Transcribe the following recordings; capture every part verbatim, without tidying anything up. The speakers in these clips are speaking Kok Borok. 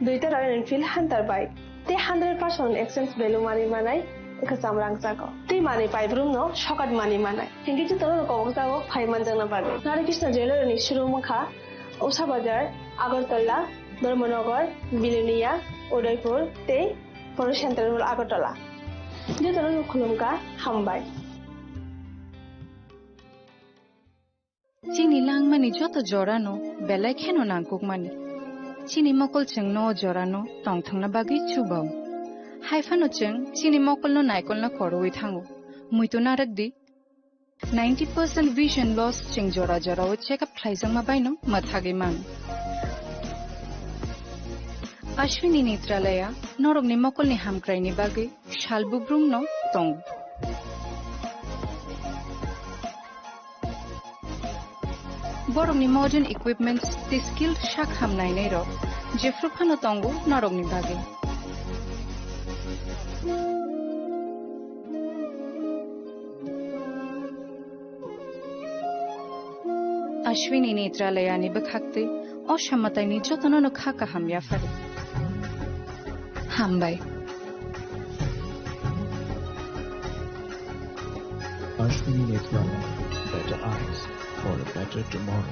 Duita Royal Enfield Hunter bike. Tei hundred percent exchange value mani manai kwcham rangchago. Tei manwi paibrumno sokat mani manai. Hinkhe jotono kobokjago phai manjakna bagwi. Nari Krishna Jewellery ni showroom wngkha Usha Bazar, Agartala, Dharmanagar, Bilonia, Udaipur tei Polo Central Mall Agartala. Jotono khulumkha, hambai. Chini langmani joto jorano belai kheno nangkukmani. Chini mokol chwngno o jorano tongthokna bagwi chubao. Haiphano chwng chini mokolno naikolna korowi thango. Muitu narwkdi, ninety percent vision loss chwng jora jorao check up khlaijakma baino mwthagwi mano. Ashwini Netralaya norokni mokolni hamkraini bagwi sal bubrumno tongo. Borokni modern equipments tei skilled sak ham nainairok jephru phano tongo norokni bagwi. Ashwini Netralayani bwkhaktwi o samataini jotono no kha kaham yaphari. Hambai. Ashwini Netralaya, better eyes for a better tomorrow.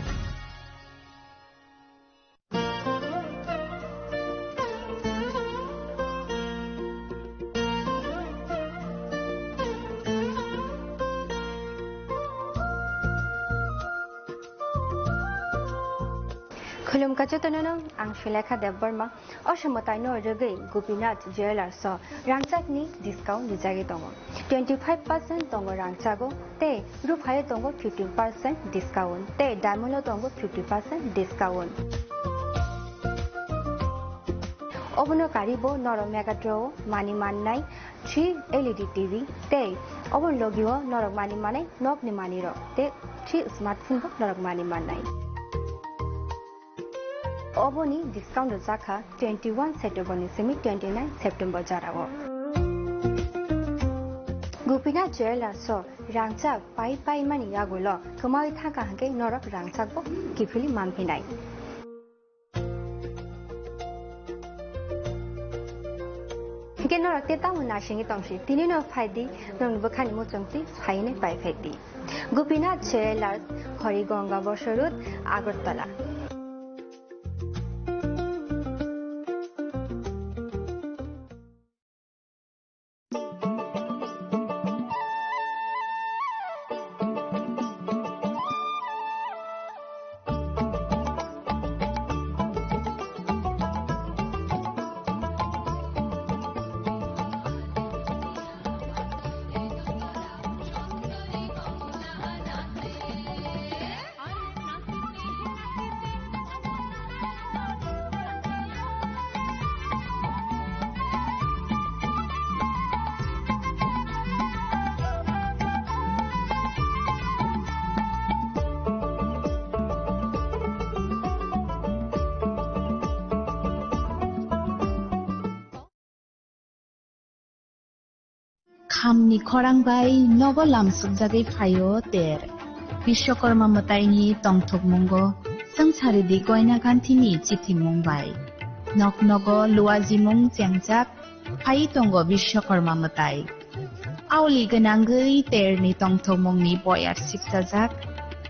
Khulumkha jotono no, ang Sulekha Debbarma. O samataino rwgwi Gopinath Jewellers o rangchakni discount rijagwi tongo. Twenty five percent tongo rangchago, tei ruphaio tongo fifteen percent discount, tei diamond o tongo fifty percent discount. Obono karibo norok Megatron o mani mannai three L E D T V, tei obo logio norok mani manai nokni manirok, tei three smartphone bo norok mani mannai. Oboni discount rwjakha twenty one September ni simi twenty nine September jorao. Gopinath Jewellers o rangchak pai pai mani yagulo kwmawi thangkha hwnkhe norok rangchakbo kiphilwi manphinai. Hwnkhe norok tei tamo nasingwi tongsi, tini no phaidi, norokni bwkhani muchungtwi phainai pai phaidi. Gopinath Jewellers, Harigonga Bosor Road, Agartala. Khamni khorang bai nogo lamsukjagwi phaio ter. Biswakarma mwtaini tongthokmungo swngcharidi Goina Ganthini chithimung bai. Nok nogo luajimung chengjak phai tongo Biswakarma mwtai. Aoli gwnangwi terni tongthokmungni boyar sikchajak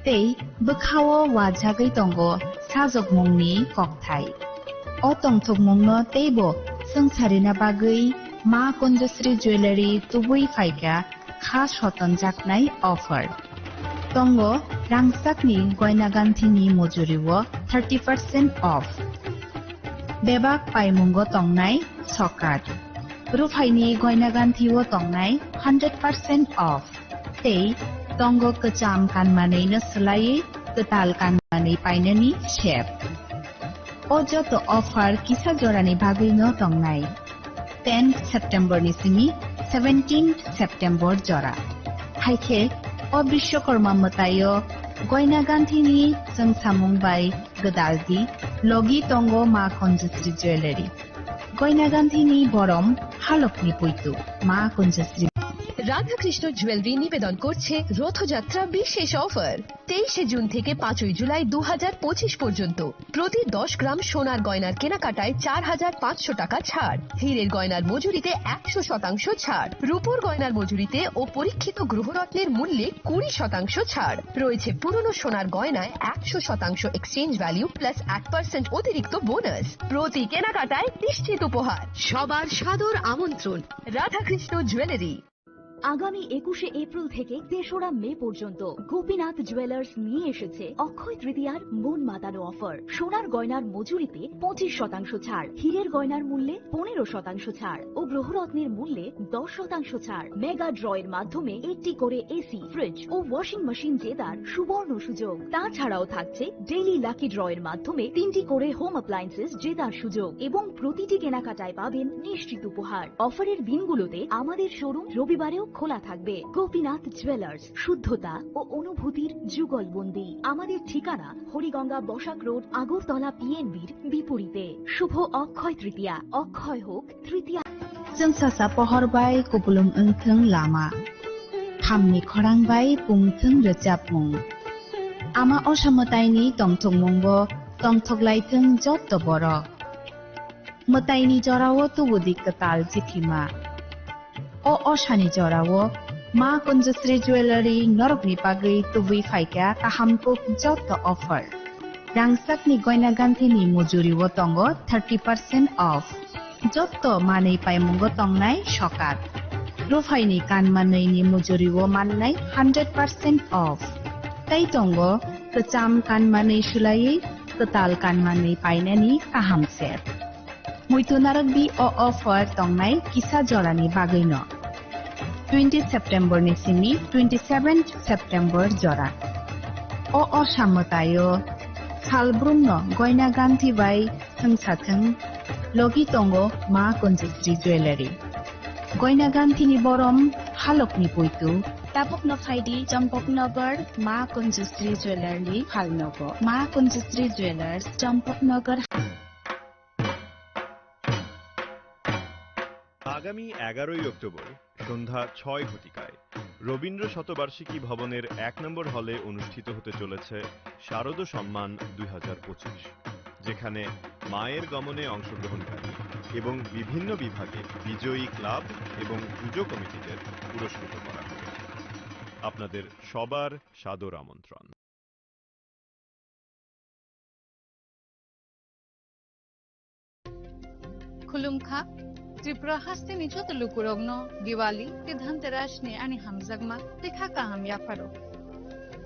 tei bwkhao wajagwi tongo sajokmungni kokthai. O tongthokmungno teibo swngcharina bagwi Ma Kunjasri Jewellery tubui phaikha kha sotonjaknai offer. Tongo rangchakni Goina Ganthini mujurio thirty percent off. Bebak paimungo tongnai sokat. Ruphaini Goina Ganthio tongnai hundred percent off. Tei tongo kwcham kanmanwino swlaiwi kwtal kanmanwi painani sep. O joto offer kisa jorani bagwino tongnai. Tenth September ni simi seventeenth September jora. Haikhe o Biswakarma mwtaio Goina Ganthini chwngsamung bai gwdaldi logi tongo Ma Kunjasri Jewellery. Goina Ganthini borom halokni puitu Ma Kunjasri. Radhakrishna jewellery নিবেদন করছে রথযাত্রা বিশেষ অফার। তেইশে জুন থেকে পাঁচই জুলাই দু হাজার পঁচিশ পর্যন্ত প্রতি দশ গ্রাম সোনার গয়নার কেনাকাটায় চার হাজার পাঁচশো টাকা ছাড়, হীরের গয়নার মজুরিতে একশো শতাংশ ছাড়, রূপোর গয়নার মজুরিতে ও পরীক্ষিত গ্রহরত্নের মূল্যে কুড়ি শতাংশ ছাড় রয়েছে। পুরনো সোনার গয়নায় একশো শতাংশ এক্সচেঞ্জ ভ্যালু প্লাস এক পার্সেন্ট অতিরিক্ত বোনাস। প্রতি কেনাকাটায় নিশ্চিত উপহার। সবার সাদর আমন্ত্রণ। রাধাকৃষ্ণ জুয়েলারি। আগামী একুশে এপ্রিল থেকে তেসরা মে পর্যন্ত গোপীনাথ জুয়েলার্স নিয়ে এসেছে অক্ষয় তৃতীয়ার মন মাতানো অফার। সোনার গয়নার মজুরিতে পঁচিশ শতাংশ ছাড়, হীরের গয়নার মূল্যে পনেরো শতাংশ ছাড় ও গ্রহরত্নের মূল্যে দশ শতাংশ ছাড়। মেগা ড্রয়ের মাধ্যমে একটি করে এসি, ফ্রিজ ও ওয়াশিং মেশিন জেতার সুবর্ণ সুযোগ। তাছাড়াও থাকছে ডেইলি লাকি ড্রয়ের মাধ্যমে তিনটি করে হোম অ্যাপ্লায়েন্সেস জেতার সুযোগ এবং প্রতিটি কেনাকাটায় পাবেন নিশ্চিত উপহার। অফারের দিনগুলোতে আমাদের শোরুম রবিবারেও খোলা থাকবে। গোপীনাথ জুয়েলার্স, শুদ্ধতা ও অনুভূতির যুগলবন্দি। আমাদের ঠিকানা হরিগঙ্গা বসাক রোড, আগরতলা পিএনবির বিপরীতে। শুভ অক্ষয় তৃতীয়া, অক্ষয় হোক তৃতীয়া। Chwng sasa pohor bai kupulung wngthwng lama, thamni khorang bai pungthwng rwchapmung. Ama osa mwtaini tongthokmungbo tongthoklaithwng jotto borok. Mwtaini jorao tubudi kwtal chithima. O osani jorao Ma Kunjusri Jewellery norokni bagwi tubui phaikha kaham kuk jotto offer. Rangchakni goina ganthini mujuribo tongo thirty percent off. Jotto manwi paimungo tongnai sokat. Ruphaini kanmanwini mujuribo mannai hundred percent off. Tei tongo kwcham kanmanwi swlaiwi kwtal kanmanwi painani kaham set. Muitu narwkdi o offer tongnai kisa jorani bagwino. Twenty September ni simi twenty seven September jora. O osa mwtaio salbrumno goina ganthi bai thwngsathwng logi tongo Ma Kunjusri Jewellery. Goina ganthini borom halokni puitu. Tabukno phaidi Champaknagar Ma Kunjusri Jewellery phalnogo. Ma Kunjusri Jewellers, Champaknagar. আগামী এগারোই অক্টোবর সন্ধ্যা ছয় ঘটিকায় রবীন্দ্র শতবার্ষিকী ভবনের এক নম্বর হলে অনুষ্ঠিত হতে চলেছে শারদ সম্মান দুই হাজার পঁচিশ, যেখানে মায়ের গমনে অংশগ্রহণকারী এবং বিভিন্ন বিভাগে বিজয়ী ক্লাব এবং পুজো কমিটিদের পুরস্কৃত করা হবে। আপনাদের সবার সাদর আমন্ত্রণ। Khulumkha, Tripura hasteni joto lukurokno Diwali tei Dhanteras ni ani hamjakma tei kha kaham yapharo.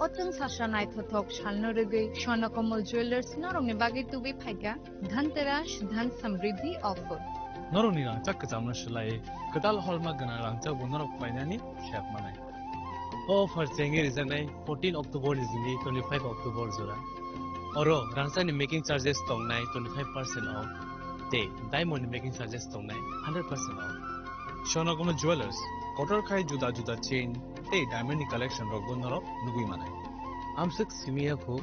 O chwng sasa naithothok salno rwgwi Swarnakomal Jewellers norokni bagwi tubui phaikha Dhanteras Dhan Samriddhi offer. Norokni rangchak kwchamno swlaiwi kwtal holma gwnang rangchak bo norok painani sep manai. O offer chengwi rijaknai fourteen October ni simi twenty-five October jora. Oro rangchakni making charges tongnai twenty-five percent off tei diamond ni making charges tongnai hundred percent off. Swarnakomal Jewellers kotor khai juda juda chain tei diamond ni collection rokbo norok nugwi manai. Amswk simi ya kho,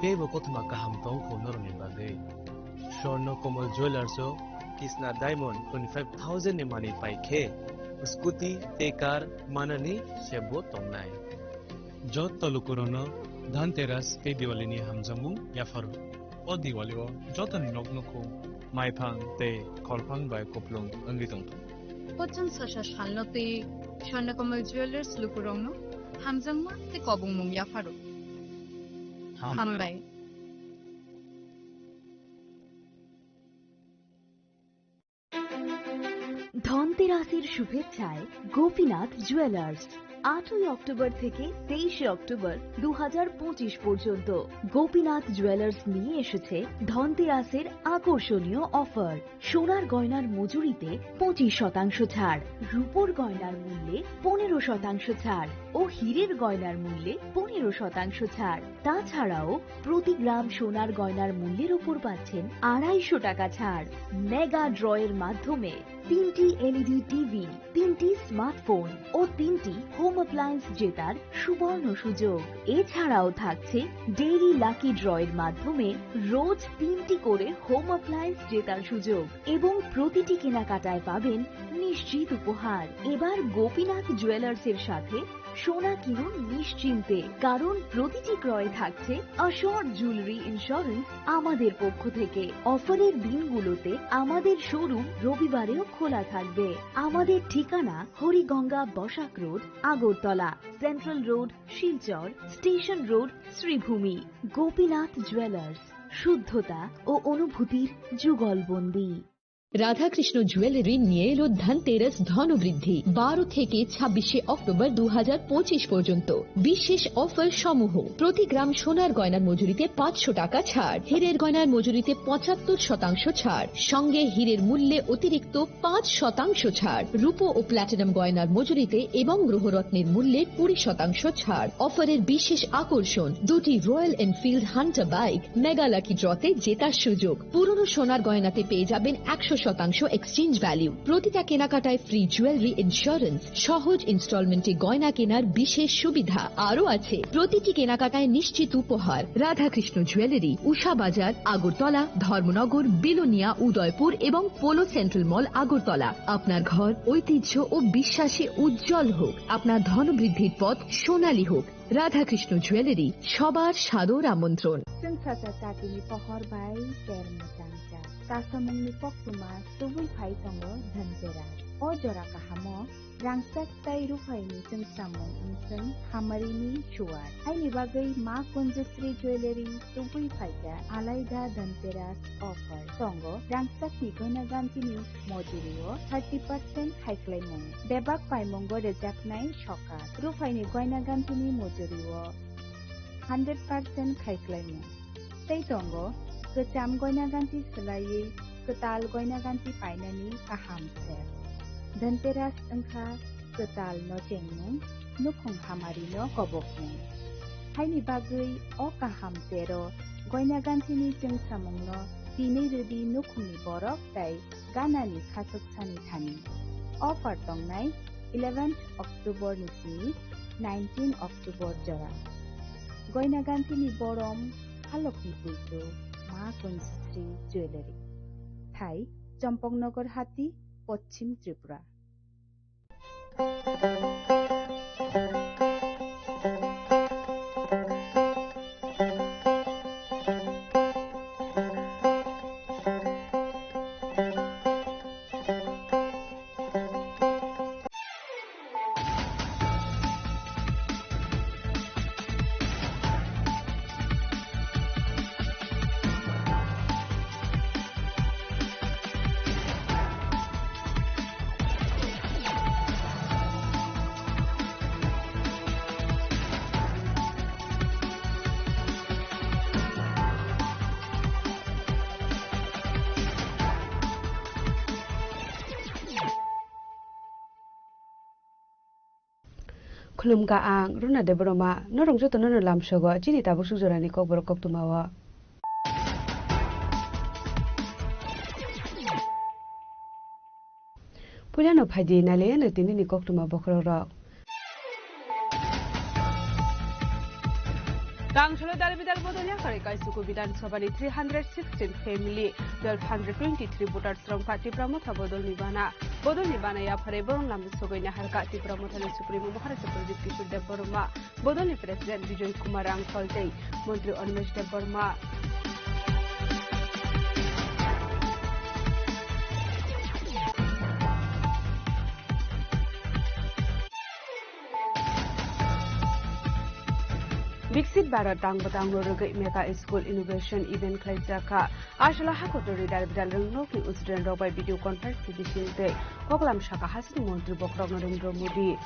teibo kothoma kaham tong kho norokni bagwi. Swarnakomal Jewellers o Kisna Diamond twenty-five thousand ni manwi pai khe scooty tei car manani sebo tongnai. Jotto lukurokno Dhanteras tei Diwali ni hamjakmung yapharo. O Diwali o jotoni nok nukhung maiphang tei kholphang bai kupulung wngwi tongthung. Pochang sasa salno tei Swarnakomal Jewellers lukurokno hamjakma tei kobongmung yapharo. Ham- Hambai. ধনতেরাসের শুভেচ্ছায় গোপীনাথ জুয়েলার্স। আটই অক্টোবর থেকে তেইশে অক্টোবর দু হাজার পঁচিশ পর্যন্ত গোপীনাথ জুয়েলার্স নিয়ে এসেছে ধনতেরাসের আকর্ষণীয় অফার। সোনার গয়নার মজুরিতে পঁচিশ শতাংশ ছাড়, রূপোর গয়নার মূল্যে পনেরো শতাংশ ছাড় ও হীরের গয়নার মূল্যে পনেরো শতাংশ ছাড়। তাছাড়াও প্রতি গ্রাম সোনার গয়নার মূল্যের উপর পাচ্ছেন আড়াইশো টাকা ছাড়। মেগা ড্রয়ের মাধ্যমে তিনটি এলইডি টিভি, তিনটি স্মার্টফোন ও তিনটি হোম অ্যাপ্লায়েন্স জেতার সুবর্ণ সুযোগ। এছাড়াও থাকছে ডেইলি লাকি ড্রয়ের মাধ্যমে রোজ তিনটি করে হোম অ্যাপ্লায়েন্স জেতার সুযোগ এবং প্রতিটি কেনাকাটায় পাবেন নিশ্চিত উপহার। এবার গোপীনাথ জুয়েলার্সের সাথে সোনা কিনুন নিশ্চিন্তে, কারণ প্রতিটি ক্রয়ে থাকছে অ্যাসিওরড জুয়েলারি ইন্স্যুরেন্স আমাদের পক্ষ থেকে। অফারের দিনগুলোতে আমাদের শোরুম রবিবারেও খোলা থাকবে। আমাদের ঠিকানা Hariganga Basak road, Agartala, central road, Silchar, station road, Sribhumi. Gopinath jewellers, শুদ্ধতা ও অনুভূতির যুগলবন্দী। রাধাকৃষ্ণ জুয়েলারি নিয়ে এলো ধনতেরাস ধনবৃদ্ধি। বারো থেকে ছাব্বিশে অক্টোবর দু হাজার পঁচিশ পর্যন্ত বিশেষ অফার সমূহ: প্রতি গ্রাম সোনার গয়নার মজুরিতে পাঁচশো টাকা ছাড়, হীরের গয়নার মজুরিতে পঁচাত্তর শতাংশ ছাড়, সঙ্গে হীরের মূল্যে অতিরিক্ত পাঁচ শতাংশ ছাড়, রূপো ও প্ল্যাটিনাম গয়নার মজুরিতে এবং গ্রহরত্নের মূল্যে কুড়ি শতাংশ ছাড়। অফারের বিশেষ আকর্ষণ, দুটি royal Enfield Hunter bike mega lucky ড্রতে জেতার সুযোগ। পুরনো সোনার গয়নাতে পেয়ে যাবেন একশো শতাংশ এক্সচেঞ্জ ভ্যালু। প্রতিটা কেনাকাটায় ফ্রি জুয়েলারি ইন্স্যুরেন্স, সহজ ইনস্টলমেন্টে গয়না কেনার বিশেষ সুবিধা। আরও আছে প্রতিটি কেনাকাটায় নিশ্চিত উপহার। রাধাকৃষ্ণ জুয়েলারি, উষা বাজার, আগরতলা, ধর্মনগর, বিলোনিয়া, উদয়পুর এবং পোলো সেন্ট্রাল মল, আগরতলা। আপনার ঘর ঐতিহ্য ও বিশ্বাসে উজ্জ্বল হোক, আপনার ধনবৃদ্ধির পথ সোনালী হোক। রাধাকৃষ্ণ জুয়েলারি, সবার সাদর আমন্ত্রণ। Chwng sacha chatini pohor bai ter mwchangcha. Chasamungni koktwma tubui phai tongo Dhanteras. O jora kahamo rangchak tei ruphaini chwngsamung wngchwng hamarini suwar. Haini bagwi Ma Kunjasri Jewellery tubui phaikha alaida Dhanteras offer. Tongo rangchakni goina gantini mojurio thirty percent khaiklaimung. Bebak paimungo rwjaknai sokat. Ruphaini goina gantini mojurio hundred percent khaiklaimung. Tei tongo kwcham goina ganti swlaiwi kwtal goina ganti painani kaham sep. Dhanteras wngkha kwtal nochengmung, nukhung hamarino kobokmung. Haini bagwi o kaham tero goina gantini chwngsamungno tinwi rwdi nukhungni borok tei ganani khachuksani thani. Offer tongnai eleventh October ni simi nineteen October jora. Goina gantini borom halokni puitu Ma Kunjasri Jewellery. Thai, Champaknagar Hati, Poschim Tripura. Khulumkha ang Runa Debbarma, norok jotono no lamsogo chini tabuk sujorani kokborok koktwmao. Puilano phaidi nailaiano tinini koktwma bokhorokrok. Tangsholo dalbidal bodol yakarwi Kaisuku Bidhan Sabhani three hundred sixteen family, twelve hundred twenty-three voters romkha Tipra Motha bodolni bana. Bodolni bana yapharwi borok lamsogwi naharkha Tipra Mothani Supremo Maharaja Pradyut Kishore Debbarma, bodolni President Bijoy Kumar Rangkhol tei Montri Animesh Debbarma. Biksit Bharat tang bwtang no rwgwi Mega School Innovation Event khlaijakha. Aswla hakotorni dalbidal rwngnokni student rok bai video conference ni bisingtwi koklam sakha hasini montri bokhorok Narendra Modi.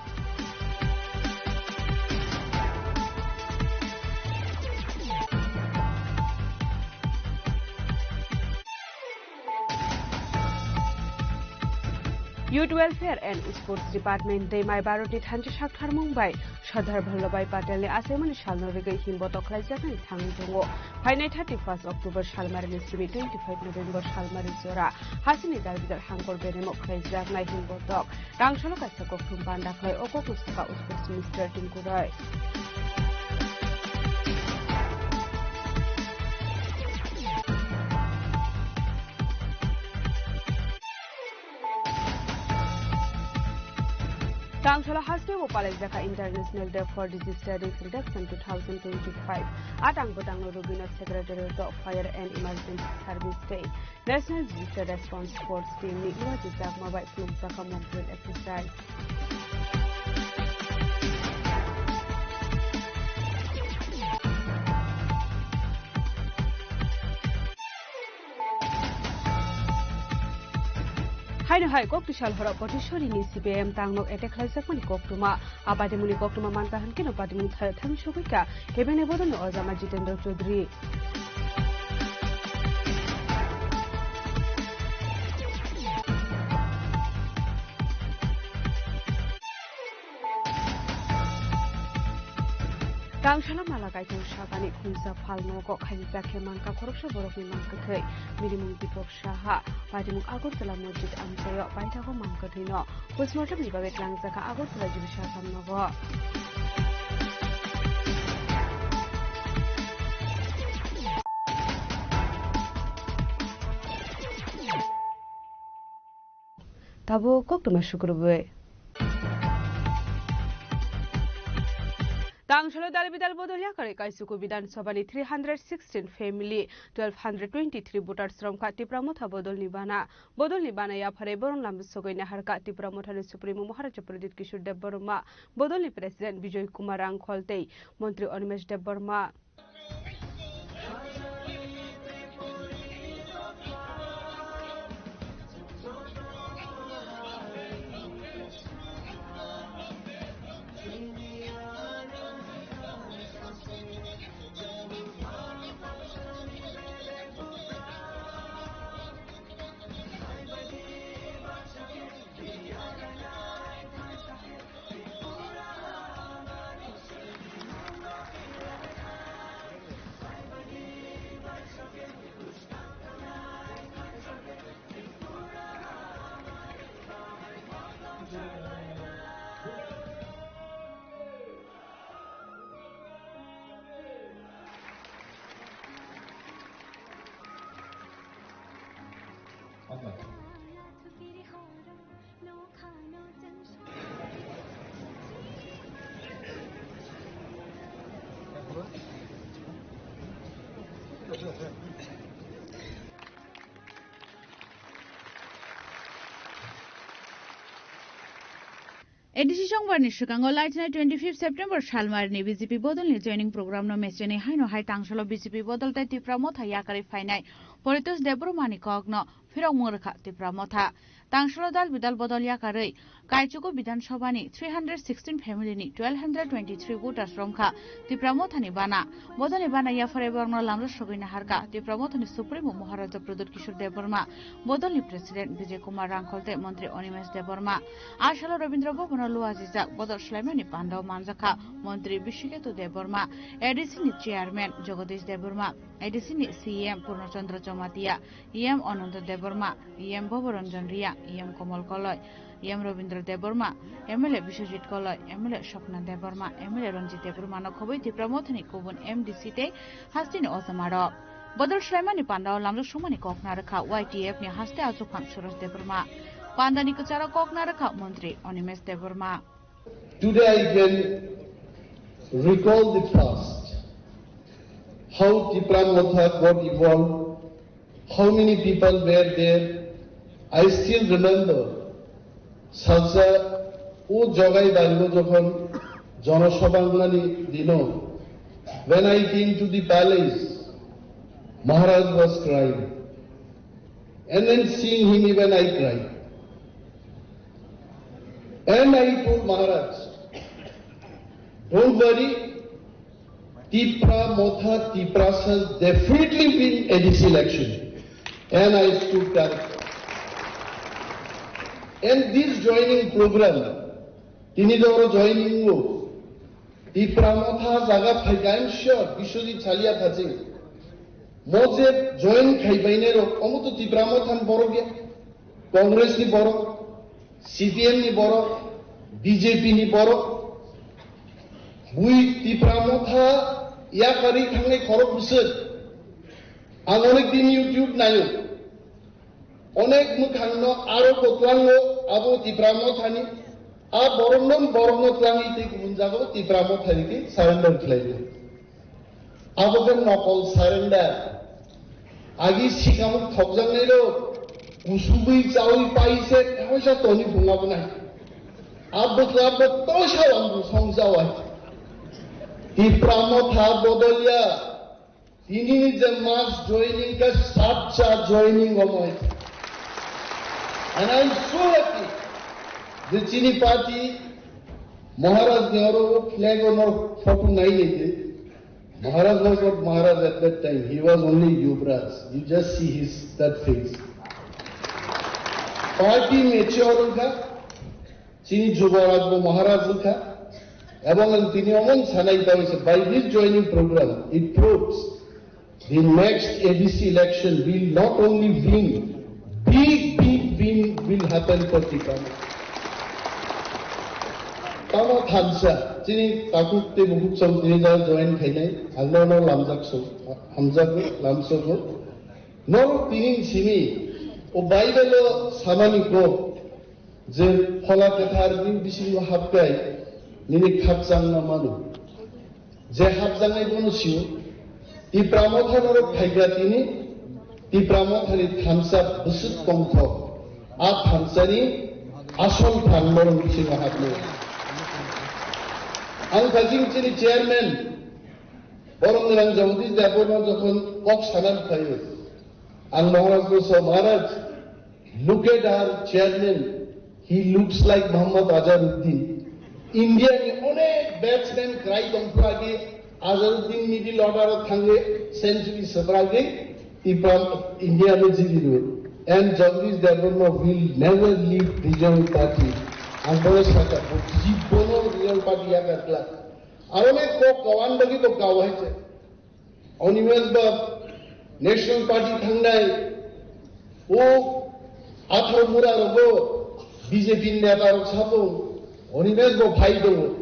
Youth Welfare and Sports Department tei Mai Bharot ni thanchi saktharmung bai Sardar Vallabhbhai Patel ni achaimani salno rigwi himbotok khlaijaknai thangwi tongo. Phainai thirty-first October salmari ni simi twenty-five November salmari jora hasini dalbidal hangkor beremo khlaijaknai himbotok. Tangsalo kaisa kokthum panda khlai o kokno saka Sports Minister Tinku Roy. Tangsalo haste bo palaijaka International Day for Disaster Risk Reduction two thousand twenty-five. Atang bwtangno rugwino Secretariat of Fire and Emergency Service tei National Disaster Response Force team ni uajijak mabai phunukjaka mock drill exercise. Haino hai kok tisal horo Potishori ni C P I M tangnok attack khlaijakmani koktwma. A patimungni koktwma manka hwnkhe no patimung thayok thang sogwi ka kebengni bodolni ojama Jitendra Chaudhary. Tangsala mala kaitor sakani khunsa phal nogo khaijak khe manka khoroksa borokni mankwthwi. Mirimung Dipok Saha, patimung Agartala Masjid amchaio paithago mankwthwino. Postmortem ni bagwi tlangjak kha Agartala G B Sahasam nogo. Tabuk koktwma sukrubwi. Tangsalo dalbidal bodol yakarwi Kaichuku Bidhan Sabha ni three hundred sixteen family, twelve hundred twenty-three voters romkha Tipra Motha bodolni bana. Bodolni bana yapharwi borok lamjak sogwi naharkha Tipra Mothani Supremo Maharaja Pradyut Kishore Debbarma, bodolni President Bijoy Kumar Rangkhol tei Montri Animesh Debbarma. A D C songbarni swkango laithanai twenty-fifth September salmarini B J P bodolni joining programno mechenwi haino hai tangsalo B J P bodol tei Tipra Motha yakarwi phainai Paritosh Debbarmani kokno phirokmung rwkha Tipra Motha. Tangsalo dal bidal bodol yakarwi Kaichuku Bidhan Sabhani three hundred sixteen family ni twelve hundred twenty-three voters romkha Tipra Mothani bana. Bodolni bana yapharwi borokno lamjak sogwi naharkha Tipra Mothani Supremo Maharaja Pradyut Kishore Debbarma, bodolni President Bijoy Kumar Rangkhol tei Montri Animesh Debbarma. A salo Rabindra Bhavan o luajijak bodol swlaimani pandao manjakha Montri Bishiketu Debbarma, A D C ni Chairman Jagadish Debbarma, A D C ni C E M Purno Chandra Jamatia, E M Ananta Debbarma, E M Bhava Ranjan Reang, E M Komal Koloi, E M Rabindra Debbarma, M L A Biswajit Koloi, M L A Swapna Debbarma, M L A Ranjit Debbarma no khobwi Tipra Mothani kubun M D C tei hasteni ojamarok. Bodol swlaimani pandao lamjak songmani kok narwkha Y T F ni haste achukphang Suraj Debbarma. Pandani kwcharo kok narwkha Montri Animesh Debbarma. Today I can recall the past, how Tipra Motha got evolved, how many people were there. I still remember salsa o Jogai Bango jokhon jonosabha wngnani dino, when I came to the palace, Maharaj was crying. And then seeing him, even I cried. And I told Maharaj, "Don't worry, Tipra Motha, Tiprasa definitely win A D C election." And I stood correct. And this joining program, tini do oro joining o. Tipra Motha jaga phaikha, I am sure, Biswajit Salia thaching. Mo je join khai bainai rok, omo to Tipra Motha ni borok ya. Congress ni borok, C P M ni borok, B J P ni borok. Bui Tipra Motha yakarwi thangnai khorok bwswk. Ang onek din YouTube naio. Onek mwkhangno aro bo tlango abo Tipra Mothani, a borokno borokno tlangwi tei kubun jagao Tipra Mothani tei surrender khlaio. Abo khe nokol surrender. Agi sikamuk thokjaknairok kusugwi chawi pai se kaisa toni phunga bo nai. Abo khe abo toisa lambu song jawai. Tipra Motha bodolya. Tini ni je mass joining khe sacha joining omo hai. And I am so happy je chini party Maharaj ni oro flag ono photo nai nai de. Maharaj was not Maharaj at that time. He was only Yuvraj. You just see his that face. Party mature wngkha. Chini Juboraj bo Maharaj wngkha, ebong ang tini omo sanai tong se, by this joining program, it proves the next A D C election will not only win, big, big win will happen for Tipra. Tamo thansa, chini takhuk tei bukhuk song tini da join khainai, ang no no lamjak song, hamjak lamsogo. Norok tini simi, o Bible o samani ko, Je Phola Kwthar bini bisingo hapkhai nini khakchangno mano. Je hapjaknai bono sio. Tipra Motha norok phaikha tini, Tipra Mothani thansa bwswk tongthok. A thansani asol phan norok bisingo hapnai. Ang kajing chini chairman, borok nirang Jagadish Debbarma jokhon kok sana phaio. Ang Maharaj no sa, Maharaj, look at our chairman. He looks like Muhammad Azharuddin. India ni onek batsman kwrai tong phagi Azharuddin middle order o thangwi century swbragwi Tipra India no jiri rw. And Jagadish Debbarma will never leave regional party. Ang bono sakha, bo jibono regional party yakar kla. Aro ne kok kawan bagi bo kawai se. Animesh ba National Party thangnai, o atharo mura rogo B J P neta rok sabo, Animesh bo phai do.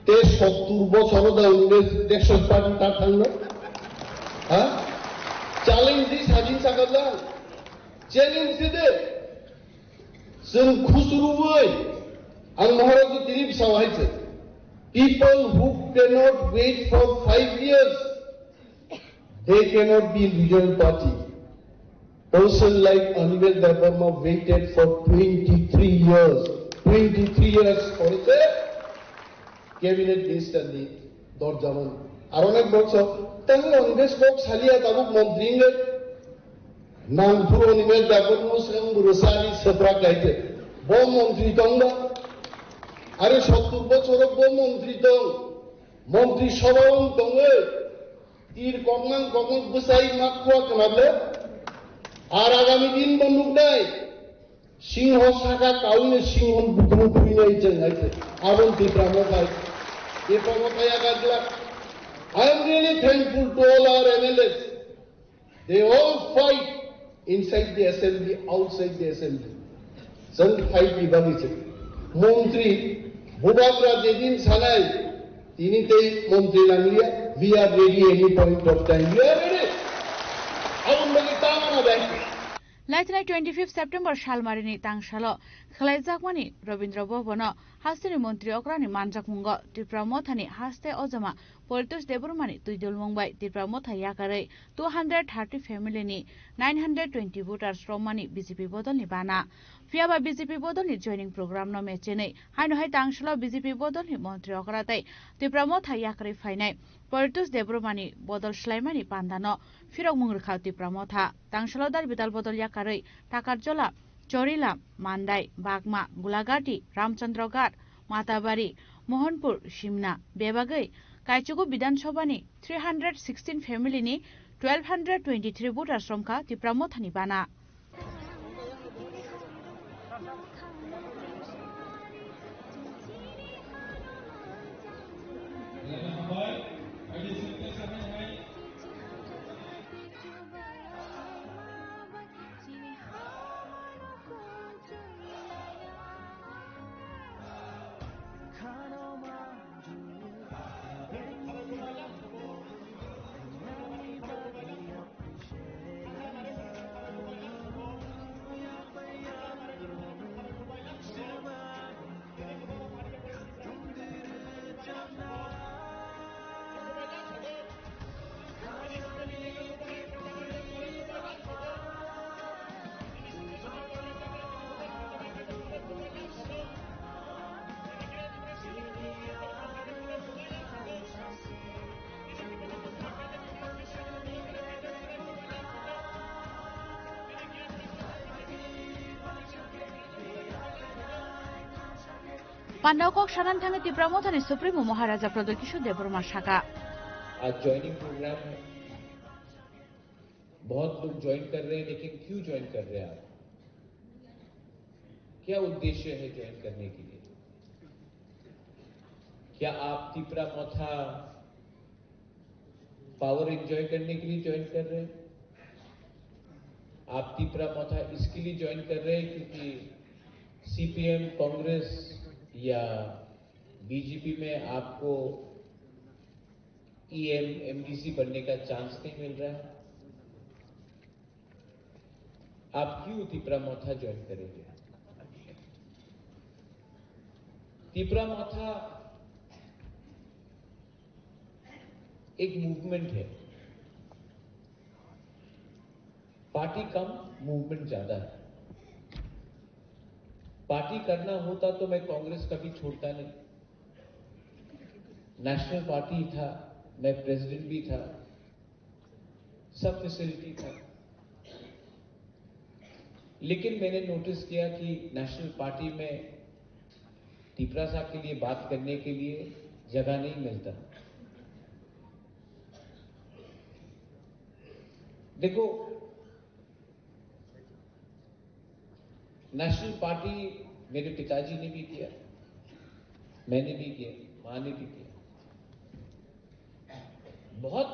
Te sottur bochor da Animesh National Party ta thangno. Ha? Challenge di sajin sakajang. Challenge di de. Chwng khusruwi ang Maharaj tini bwsao hai se. People who cannot wait for five years, they cannot be in regional party. Person like Animesh Debbarma waited for twenty-three years. Twenty-three years for the cabinet minister ni dorjaman. Aro nek bokso, tang Animesh kok salia tabuk montri ngai. Nang puro ni me dagon mo swkang buro sani sepra kaite. Bo montri tong ba? Are sottur bochor bo montri tong. Montri sabha wng tong e. Tir kokmang kokmang bwsai mak khua khnable. Ar agami din bo nuknai. Singho saka kawi no singho bukung khuinai jeng hai. Abon Tipra mo bai. Tipra mo kaya gajla. I am really thankful to all our M L As. They all fight inside the assembly, outside the assembly. Chwng fight ni bagwi se. Montri Bubagra jedin sanai, tini tei montri nangliya, we are ready any point of time. We are ready. Aboni bagwi tamo na bai. Laithanai twenty-fifth September salmarini tangsalo khwlaijakmani Rabindra Bhavan-o hasteni montri okrani manjakmungo Tipra Mothani haste ojama Paritosh Debbarmani twidulmung bai Tipra Motha yakarwi two hundred thirty family ni nine hundred twenty voters romani B J P bodolni bana. Phiyaba B J P bodolni joining program no mechenwi haino hai tangsalo B J P bodolni montri okra tei Tipra Motha yakarwi phainai Paritosh Debbarmani bodol swlaimani pandano phirokmung rwkha Tipra Motha. Tangsalo dal bidal bodol yakarwi Takarjola, Chorila, Mandai, Bagma, Gulagati, Ramchandroghat, Matabari, Mohanpur, Simna, bebagwi Kaichugu Bidhan Sabha ni three hundred sixteen family ni twelve hundred twenty-three voters romkha Tipra Mothani bana. Pandao kok sanan thangwi Tipra Mothani Supremo Maharaja Pradyot Kishore Debbarma sakha. आज joining programme है। बहुत लोग ज्वाइन कर रहे हैं, लेकिन क्यों ज्वाइन कर रहे हैं आप? क्या उद्देश्य है ज्वाइन करने के लिए? क्या आप तिपरा मोथा पावर एंजॉय करने के लिए ज्वाइन कर रहे हैं? आप तिपरा मोथा इसके लिए ज्वाइन कर रहे हैं क्योंकि सीपीएम, कांग्रेस या बीजेपी में आपको ईएम, एमडीसी बनने का चांस नहीं मिल रहा है? आप क्यों तिपरा मोथा ज्वाइन करेंगे? तिपरा मोथा एक मूवमेंट है, पार्टी कम, मूवमेंट ज्यादा है। पार्टी करना होता तो मैं कांग्रेस कभी छोड़ता नहीं। नेशनल पार्टी था, मैं प्रेसिडेंट भी था, सब फैसिलिटी था, लेकिन मैंने नोटिस किया कि नेशनल पार्टी में तिपरासा के लिए बात करने के लिए जगह नहीं मिलता। देखो, नेशनल पार्टी मेरे पिताजी ने भी किया, मैंने भी किया, माँ ने भी किया। बहुत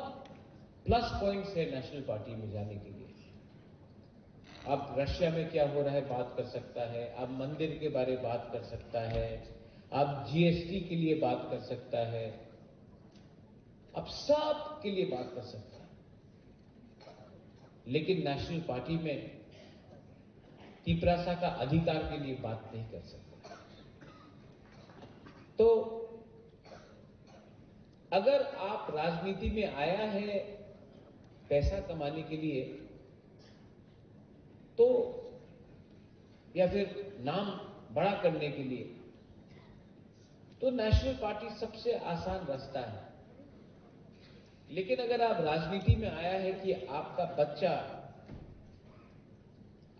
प्लस पॉइंट्स है नेशनल पार्टी में जाने के लिए। अब रशिया में क्या हो रहा है बात कर सकता है, अब मंदिर के बारे बात कर सकता है, अब जीएसटी के लिए बात कर सकता है, अब सब के लिए बात कर सकता है, लेकिन नेशनल पार्टी में तिपरासा का अधिकार के लिए बात नहीं कर सकता। तो अगर आप राजनीति में आया है पैसा कमाने के लिए, तो या फिर नाम बड़ा करने के लिए, तो नेशनल पार्टी सबसे आसान रास्ता है। लेकिन अगर आप राजनीति में आया है कि आपका बच्चा,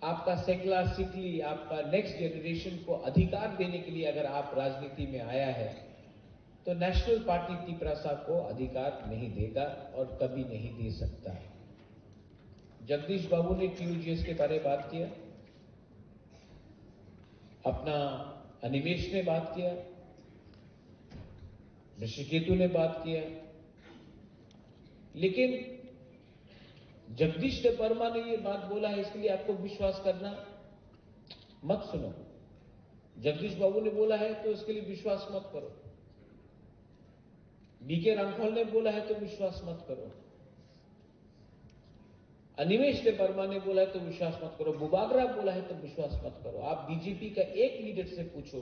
आपका सेकला सिकली, आपका नेक्स्ट जनरेशन को अधिकार देने के लिए अगर आप राजनीति में आया है, तो नेशनल पार्टी तिपरासा को अधिकार नहीं देगा और कभी नहीं दे सकता है। जगदीश बाबू ने टीयूजीएस के बारे में बात किया, अपना अनिमेश ने बात किया, ऋषिकेतु ने बात किया, लेकिन जगदीश देव वर्मा ने ये बात बोला है, इसके लिए आपको विश्वास करना मत सुनो। जगदीश बाबू ने बोला है तो इसके लिए विश्वास मत करो। बीके रामफल ने बोला है तो विश्वास मत करो। अनिमेश देव वर्मा ने बोला है तो विश्वास मत करो, बुबागरा बोला है तो विश्वास मत करो। आप बीजेपी का एक लीडर से पूछो,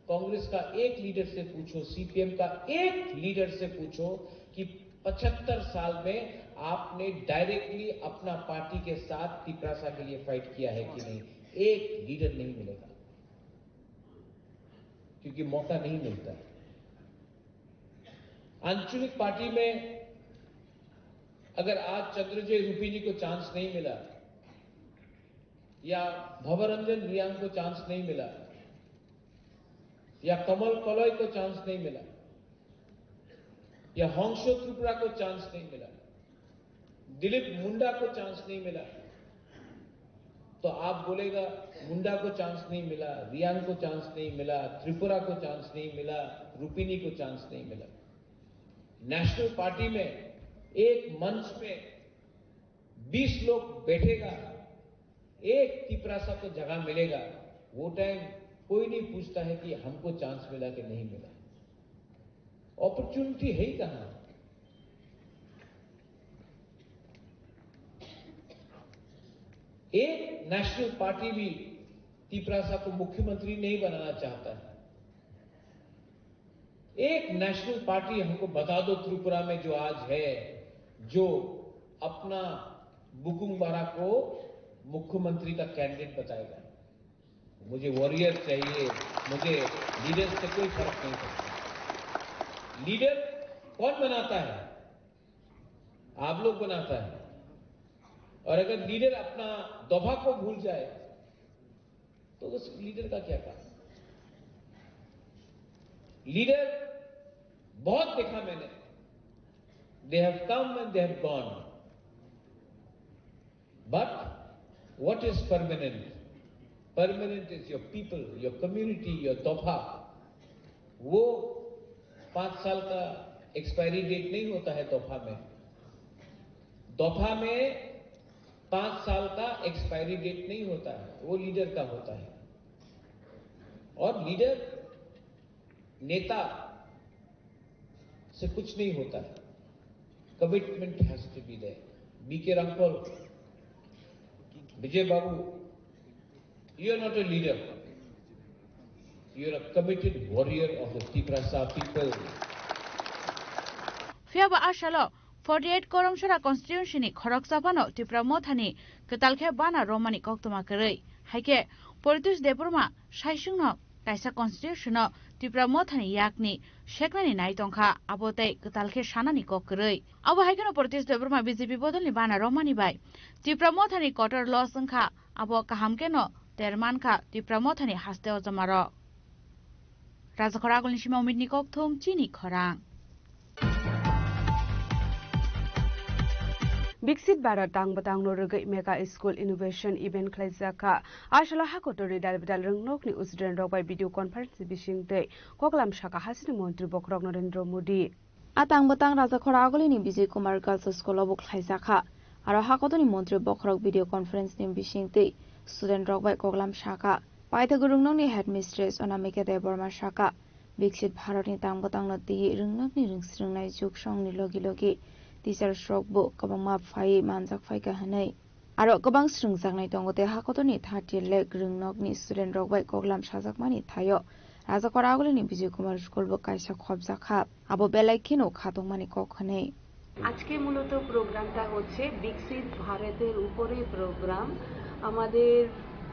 कांग्रेस का एक लीडर से पूछो, सीपीएम का एक लीडर से पूछो कि पचहत्तर साल में आपने डायरेक्टली अपना पार्टी के साथ तिपरासा के लिए फाइट किया है कि नहीं? एक लीडर नहीं मिलेगा, क्योंकि मौका नहीं मिलता है। आंचलिक पार्टी में अगर आज चंद्रजय रूपी जी को चांस नहीं मिला, या भवरंजन रियांग को चांस नहीं मिला, या कमल कलय को चांस नहीं मिला, या हंसो त्रिपुरा को चांस नहीं मिला, दिलीप मुंडा को चांस नहीं मिला, तो आप बोलेगा, मुंडा को चांस नहीं मिला, रियांग को चांस नहीं मिला, त्रिपुरा को चांस नहीं मिला, रुपिनी को चांस नहीं मिला। नेशनल पार्टी में एक मंच में बीस लोग बैठेगा, एक तिपरासा को जगह मिलेगा। वो टाइम कोई नहीं पूछता है कि हमको चांस मिला कि नहीं मिला। अपॉर्चुनिटी है ही कहाँ? एक नेशनल पार्टी भी तिपरासा को मुख्यमंत्री नहीं बनाना चाहता है। एक नेशनल पार्टी हमको बता दो, त्रिपुरा में जो आज है, जो अपना बुकुंग बारा को मुख्यमंत्री का कैंडिडेट बताएगा। मुझे वॉरियर चाहिए, मुझे लीडर से कोई फर्क नहीं पड़ता। लीडर कौन बनाता है? आप लोग बनाता है। और अगर लीडर अपना दफा को भूल जाए, तो उस लीडर का क्या काम? लीडर बहुत देखा मैंने, they have come and they have gone, but what is permanent? Permanent is your people, your community, your दफा। वो पाँच साल का एक्सपायरी डेट नहीं होता है दफा में। दफा में पाँच साल का एक्सपायरी डेट नहीं होता है, वो लीडर का होता है। और लीडर, नेता से कुछ नहीं होता है। Commitment has to be there. B K Rampal, Vijay Babu, you are not a leader. You are a committed warrior of the Tiprasa people. Phiya ba a salo forty eight Koromsora constituency ni khoroksa phano Tipra Motha ni kwtal khe bana romani koktwma kwrwi. Hai khe Paritosh Debbarma saisungno kaisa constitution no Tipra Motha ni yak ni seknani nai tongkha, abo tei kwtal khe sanani kok kwrwi. Abo hai kheno Paritosh Debbarma B J P bodol ni bana romani bai Tipra Motha ni kotor loss wngkha, abo kaham kheno ter mankha Tipra Motha ni haste o joma rok. Rajakhor agulni sima Umitni kokthum chini khorang. Biksit Bharat tang bwtangno rwgwi Mega School Innovation Event khlaijak kha. Aswla hakotorni dal bidal rwngnokni student rok bai video conference bisingtwi koklam sakha hasini montri bokhorok Narendra Modi. A tang bwtang Rajakhor agulini Vijay Kumar Girls School o bo khlaijak kha. Aro hakotorni montri bokhorok video conference ni bisingtwi student rok bai koklam sakha. Paithak rwngnokni headmistress Anamika Debbarma sakha, Biksit Bharatni tang bwtangno twiwi rwngnokni rwngsrwngnai jug songni logi logi teachers rokbo kwbangma phaiwi manjak phaikha hwnwi. Aro kwbang srwngjaknai tongo tei hakotorni thirty lakh rwngnokni student rok bai koklam sajakmani thaio Rajakhor agulini Vijay Kumar School bo kaisa khopjak kha, abo belai kheno khatungmani kok hwnwi. আজকে মূলত প্রোগ্রামটা হচ্ছে বিকশিত ভারতের উপরে প্রোগ্রাম। আমাদের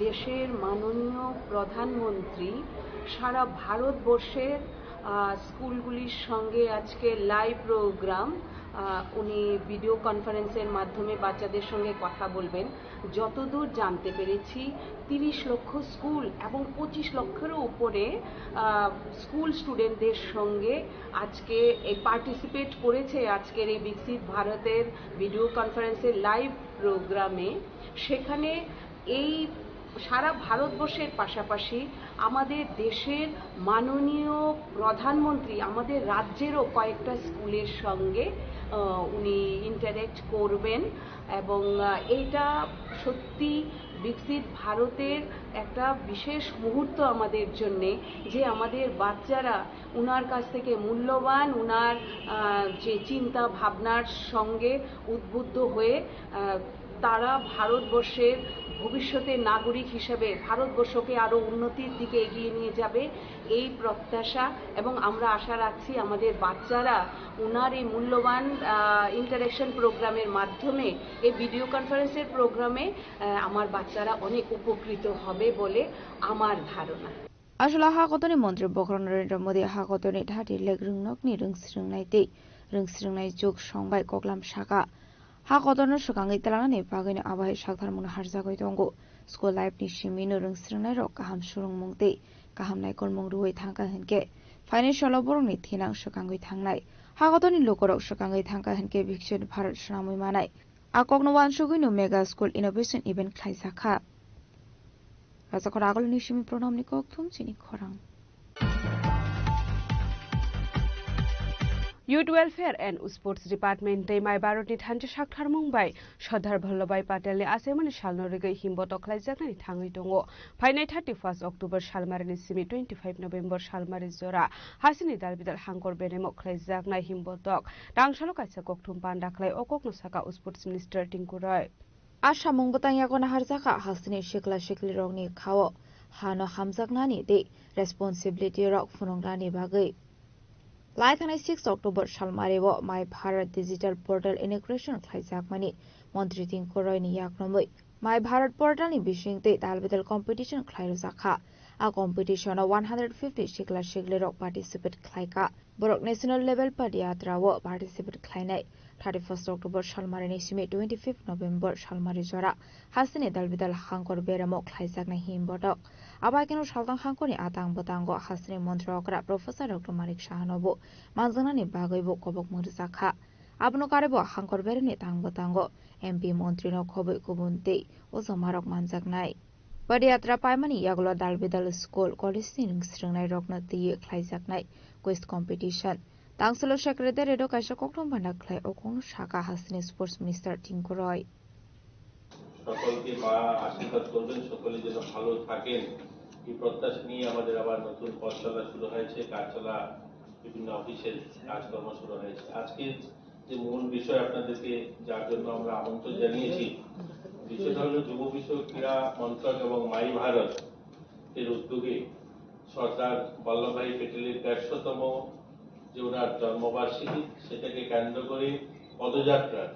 দেশের মাননীয় প্রধানমন্ত্রী সারা ভারতবর্ষের আহ, স্কুলগুলির সঙ্গে আজকে লাইভ প্রোগ্রাম, আহ, উনি ভিডিও কনফারেন্সের মাধ্যমে বাচ্চাদের সঙ্গে কথা বলবেন। যতদূর জানতে পেরেছি, তিরিশ লক্ষ স্কুল এবং পঁচিশ লক্ষেরও উপরে আহ, স্কুল স্টুডেন্টদের সঙ্গে আজকে এই পার্টিসিপেট করেছে আজকের এই বিকশিত ভারতের ভিডিও কনফারেন্সের লাইভ প্রোগ্রামে। সেখানে এই সারা ভারতবর্ষের পাশাপাশি আমাদের দেশের মাননীয় প্রধানমন্ত্রী আমাদের রাজ্যেরও কয়েকটা স্কুলের সঙ্গে আহ, উনি ইন্টারঅ্যাক্ট করবেন এবং আহ, এইটা সত্যি বিকশিত ভারতের একটা বিশেষ মুহূর্ত আমাদের জন্যে, যে আমাদের বাচ্চারা ওনার কাছ থেকে মূল্যবান ওনার আহ, যে চিন্তা ভাবনার সঙ্গে উদ্বুদ্ধ হয়ে আহ, তারা ভারতবর্ষের ভবিষ্যতের নাগরিক হিসেবে ভারতবর্ষকে আরও উন্নতির দিকে এগিয়ে নিয়ে যাবে, এই প্রত্যাশা। এবং আমরা আশা রাখছি আমাদের বাচ্চারা ওনার এই মূল্যবান ইন্টারঅ্যাকশন প্রোগ্রামের মাধ্যমে, এই ভিডিও কনফারেন্সের প্রোগ্রামে আহ, আমার বাচ্চারা অনেক উপকৃত হবে বলে আমার ধারণা। Aswla hakotorni montri bokhorok Narendra Modi hakotorni thirty lakh rwngnokni rwngsrwngnai tei rwngsrwngnai jug song bai koklam sakha. Hakotorno swkangwi twlangnani bagwino abo hai saktharmungno harjagwi tongo. School life ni simino rwngsrwngnairok kaham swrwngmung tei kaham naikolmung rwui thangkha hinkhe phainai salo borokni thinang swkangwi thangnai. Hakotorni lukurok swkangwi thangkha hinkhe Biksit Bharat swnamwi manai. A kokno uansugwino Mega School Innovation Event khlaijakha. Rajakhor agulni simi pranamni kokthum chini khorang. Youth Welfare and Sports Department tei Mai Bharatni thansa saktharmung bai Sardar Vallabhbhai Patelni achaimani salno rigwi himbotok khlaijaknani thangwi tongo. Phainai thirty-first October salmarini simi twenty-five November salmari jora hasteni dalbidal hangkor beremo khlaijaknai himbotok tangsalo kaisa kokthum panda khlai o kokno saka Sports Minister Tinku Roy. A samung bwtang yago naharjakha hasteni sikla siklirokni khao hano hamjaknani tei responsibility rok phunuknani bagwi. Lai thangnai six October salmario Mai Bharat Digital Portal inauguration khlaijakmani Montri Tinku Royni yaknumwi Mai Bharat Portalni bisingtwi dalbidal competition khlairujakha. A competition-o one hundred fifty sikla siklirok participate khlaikha. Borok national level padiyatra-o participate khlainai. Thirty-first October salmarini simi twenty-fifth November salmari jora hasteni dalbidal hangkor beremo khlaijaknai himbotok. Abaikeno saltang hangkorni atang bwtango hasteni montri okra Professor Doctor Manik Sahanobo manjaknani bagwibo kobokmung rwjakha. Abono karwibo hangkor beremni tang bwtango M P montrino khobwi kubun tei ojomarok manjaknai. Padiyatra paimani yagulo dalbidal school, college-ni swrwngnairokno twiwi khlaijaknai quiz competition. Tangsalo secretariat-o kaisa kokthum panda khlai o kokno saka hasteni Sports Minister Tinku Roy. সকলকে মা আশীর্বাদ করবেন, সকলে যেন ভালো থাকেন। এই প্রত্যাশা নিয়ে আমাদের আবার নতুন পথচলা শুরু হয়েছে, কাজ চলা, বিভিন্ন অফিসের কাজকর্ম শুরু হয়েছে। আজকে যে মূল বিষয় আপনাদেরকে, যার জন্য আমরা আমন্ত্রণ জানিয়েছি, বিষয়টা হলো যুব বিষয়ক, ক্রীড়া মন্ত্রক এবং মাই ভারত এর উদ্যোগে সর্দার বল্লভভাই প্যাটেলের দেড়শোতম যে ওনার জন্মবার্ষিকী, সেটাকে কেন্দ্র করে পদযাত্রার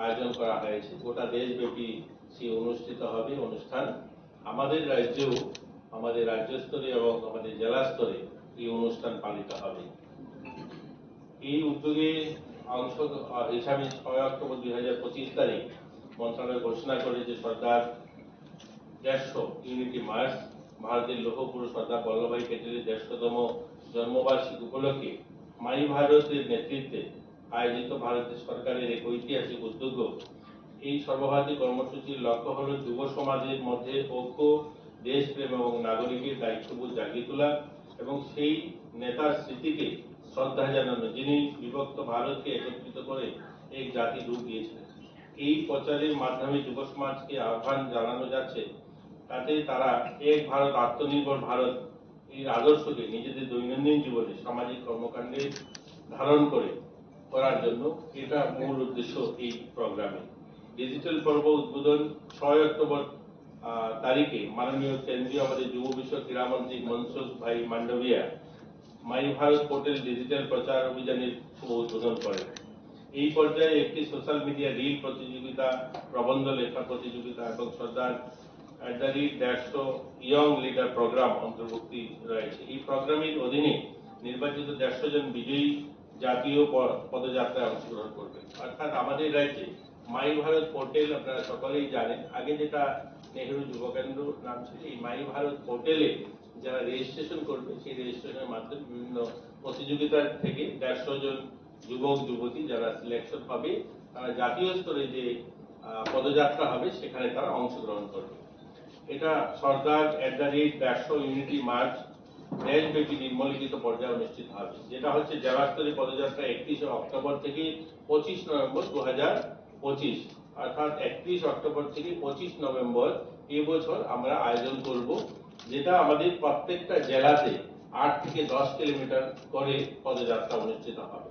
আয়োজন করা হয়েছে। গোটা দেশব্যাপী সেই অনুষ্ঠিত হবে অনুষ্ঠান। আমাদের রাজ্যেও, আমাদের রাজ্য স্তরে এবং আমাদের জেলা স্তরে এই অনুষ্ঠান পালিত হবে। এই উদ্যোগে অংশ, আহ, হিসাবে ছয় অক্টোবর দুই হাজার পঁচিশ তারিখ মন্ত্রণালয় ঘোষণা করে যে সর্দার দেড়শো ইউনিটি মার্চ, ভারতের লৌহ পুরুষ সর্দার বল্লভভাই প্যাটেলের দেড়শোতম জন্মবার্ষিকী উপলক্ষে মাই ভারতের নেতৃত্বে আয়োজিত ভারতের সরকারের এক ঐতিহাসিক উদ্যোগ। এই সর্বভারতীয় কর্মসূচির লক্ষ্য হল যুব সমাজের মধ্যে ঐক্য, দেশপ্রেম এবং নাগরিকের দায়িত্ববোধ জাগিয়ে তোলা এবং সেই নেতার স্মৃতিকে শ্রদ্ধা জানানো, যিনি বিভক্ত ভারতকে একত্রিত করে এক জাতি রূপ দিয়েছিলেন। এই প্রচারের মাধ্যমে যুব সমাজকে আহ্বান জানানো যাচ্ছে, যাতে তারা এক ভারত, আত্মনির্ভর ভারত এর আদর্শকে নিজেদের দৈনন্দিন জীবনে, সামাজিক কর্মকাণ্ডে ধারণ করে করার জন্য। এটা মূল উদ্দেশ্য এই প্রোগ্রামে। ডিজিটাল পর্ব উদ্বোধন ছয় অক্টোবর, আহ, তারিখে মাননীয় কেন্দ্রীয় আমাদের যুব বিষয়ক ক্রীড়ামন্ত্রী মনসুখ ভাই মান্ডভিয়া মাই ভারত পোর্টাল ডিজিটাল প্রচার অভিযানের শুভ উদ্বোধন করেন। এই পর্যায়ে একটি সোশ্যাল মিডিয়া রিল প্রতিযোগিতা, প্রবন্ধ লেখা প্রতিযোগিতা এবং সর্দার at the rate দেড়শো ইয়ং লিডার প্রোগ্রাম অন্তর্ভুক্তি রয়েছে। এই প্রোগ্রামের অধীনে নির্বাচিত দেড়শো জন বিজয়ী জাতীয় প-, পদযাত্রায় অংশগ্রহণ করবেন। অর্থাৎ আমাদের রাজ্যে মাই ভারত পোর্টাল আপনারা সকলেই জানেন, আগে যেটা নেহেরু যুব কেন্দ্র নাম ছিল, এই মাই ভারত পোর্টালে যারা রেজিস্ট্রেশন করবে, সেই রেজিস্ট্রেশনের মাধ্যমে বিভিন্ন প্রতিযোগিতা থেকে দেড়শো জন যুবক যুবতী যারা সিলেকশন হবে, তারা জাতীয় স্তরে যে, আহ, পদযাত্রা হবে, সেখানে তারা অংশগ্রহণ করবে। এটা সর্দার at the rate দেড়শো ইউনিটি মার্চ দেশব্যাপী নিম্নলিখিত পর্যায়ে অনুষ্ঠিত হবে, যেটা হচ্ছে জেলা স্তরে পদযাত্রা একত্রিশে অক্টোবর থেকে পঁচিশ নভেম্বর দু হাজার পঁচিশ, অর্থাৎ একত্রিশ অক্টোবর থেকে পঁচিশ নভেম্বর এই বছর আমরা আয়োজন করব, যেটা আমাদের প্রত্যেকটা জেলাতে আট থেকে দশ কিলোমিটার করে পদযাত্রা অনুষ্ঠিত হবে।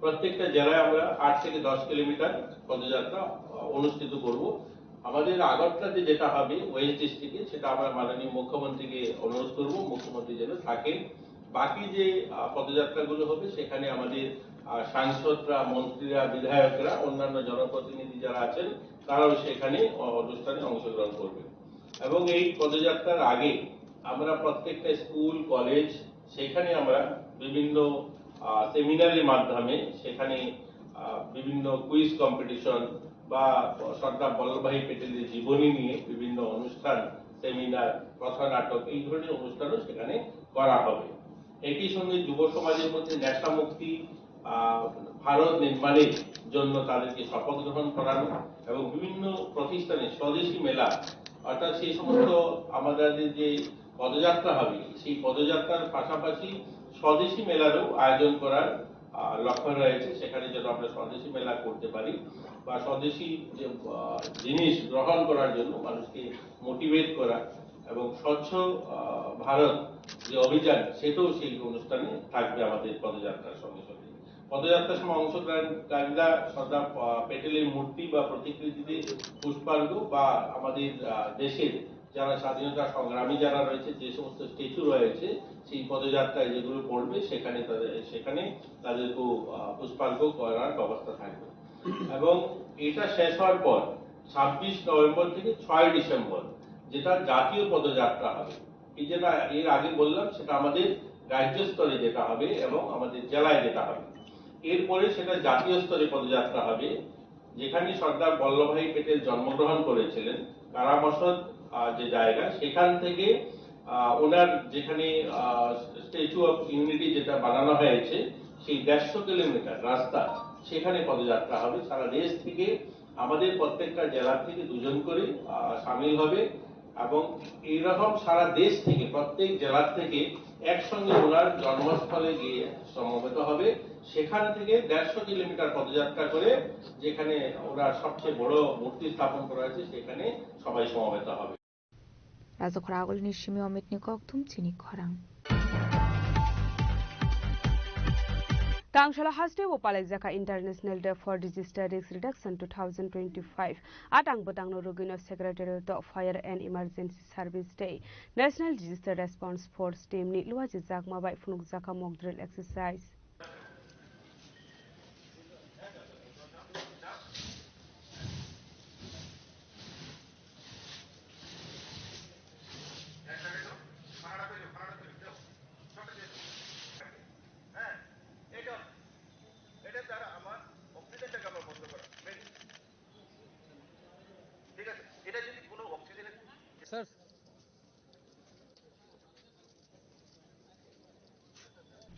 প্রত্যেকটা জেলায় আমরা আট থেকে দশ কিলোমিটার পদযাত্রা, আহ, অনুষ্ঠিত করব। আমাদের আগরতলাতে যেটা হবে ওয়েস্ট ডিস্ট্রিক্টে, সেটা আমরা মাননীয় মুখ্যমন্ত্রীকে অনুরোধ করব, মুখ্যমন্ত্রী যেন থাকেন। বাকি যে, আহ, পদযাত্রাগুলো হবে, সেখানে আমাদের, আহ, সাংসদরা, মন্ত্রীরা, বিধায়করা, অন্যান্য জনপ্রতিনিধি যারা আছেন, তারাও সেখানে, আহ, অনুষ্ঠানে অংশগ্রহণ করবেন। এবং এই পদযাত্রার আগে আমরা প্রত্যেকটা স্কুল, কলেজ, সেখানে আমরা বিভিন্ন, আহ, সেমিনারের মাধ্যমে সেখানে, আহ, বিভিন্ন কুইজ কম্পিটিশন বা সর্দার বল্লভভাই প্যাটেলের জীবনী নিয়ে বিভিন্ন অনুষ্ঠান, সেমিনার, কথা নাটক, এই ধরনের অনুষ্ঠানও সেখানে করা হবে। একই সঙ্গে যুব সমাজের মধ্যে নেশামুক্তি, আহ, ভারত নির্মাণের জন্য তাদেরকে শপথ গ্রহণ করানো এবং বিভিন্ন প্রতিষ্ঠানে স্বদেশী মেলা অর্থাৎ সেই সমস্ত আমাদের যে পদযাত্রা হবে, সেই পদযাত্রার পাশাপাশি স্বদেশি মেলারও আয়োজন করার আহ, লক্ষ্য রয়েছে। সেখানে যেন আমরা স্বদেশি মেলা করতে পারি বা স্বদেশি যে আহ, জিনিস গ্রহণ করার জন্য মানুষকে মোটিভেট করা এবং স্বচ্ছ আহ, ভারত যে অভিযান, সেটাও সেই অনুষ্ঠানে থাকবে আমাদের পদযাত্রার সঙ্গে সঙ্গে। পদযাত্রার সময় অংশগ্রহণকারীরা সর্দার আহ, প্যাটেলের মূর্তি বা প্রতিকৃতিতে পুষ্পার্ঘ্য বা আমাদের আহ, দেশের যারা স্বাধীনতা সংগ্রামী যারা রয়েছে, যে সমস্ত স্ট্যাচু রয়েছে, সেই পদযাত্রায় যেগুলো পড়বে, সেখানে তাদের, সেখানে তাদেরকেও আহ, পুষ্পার্ঘ্য করার ব্যবস্থা থাকবে। এবং এটা শেষ হওয়ার পর ছাব্বিশ নভেম্বর থেকে ছয় ডিসেম্বর যেটা জাতীয় পদযাত্রা হবে, এই যেটা এর আগে বললাম, সেটা আমাদের রাজ্য স্তরে যেটা হবে এবং আমাদের জেলায় যেটা হবে। এরপরে সেটা জাতীয় স্তরে পদযাত্রা হবে, যেখানে সর্দার বল্লভভাই প্যাটেল জন্মগ্রহণ করেছিলেন, কারামসদ আহ, যে জায়গা, সেখান থেকে আহ, ওনার যেখানে স্ট্যাচু অফ ইউনিটি যেটা বানানো হয়েছে, সেই দেড়শো কিলোমিটার রাস্তা, সেখানে পদযাত্রা হবে। সারা দেশ থেকে আমাদের প্রত্যেকটা জেলা থেকে দুজন করে আহ, সামিল হবে এবং এইরকম সারা দেশ থেকে, প্রত্যেক জেলা থেকে একসঙ্গে ওনার জন্মস্থলে গিয়ে সমবেত হবে। সেখান থেকে দেড়শো কিলোমিটার পদযাত্রা করে যেখানে ওনার সবচেয়ে বড় মূর্তি স্থাপন করা হয়েছে, সেখানে সবাই সমবেত হবে। Rajakhor agulni simi Omitni kokthum chini khorang. Tangshala haste bo palaijaka International Day for Disaster Risk Reduction two thousand twenty-five. Atang bwtangno rwgwino Secretariat o Fire and Emergency Service Day, National Disaster Response Force Team ni luajijakma bai phunukjakha mock drill exercise.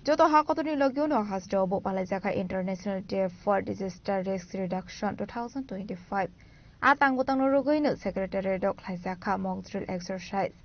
Joto ha kotorni logi-o no haste o bo palaijak kha International Day for Disaster Risk Reduction two thousand twenty-five. A tang bwtangno rwgwi no Secretariat o khlaijak kha mock drill exercise.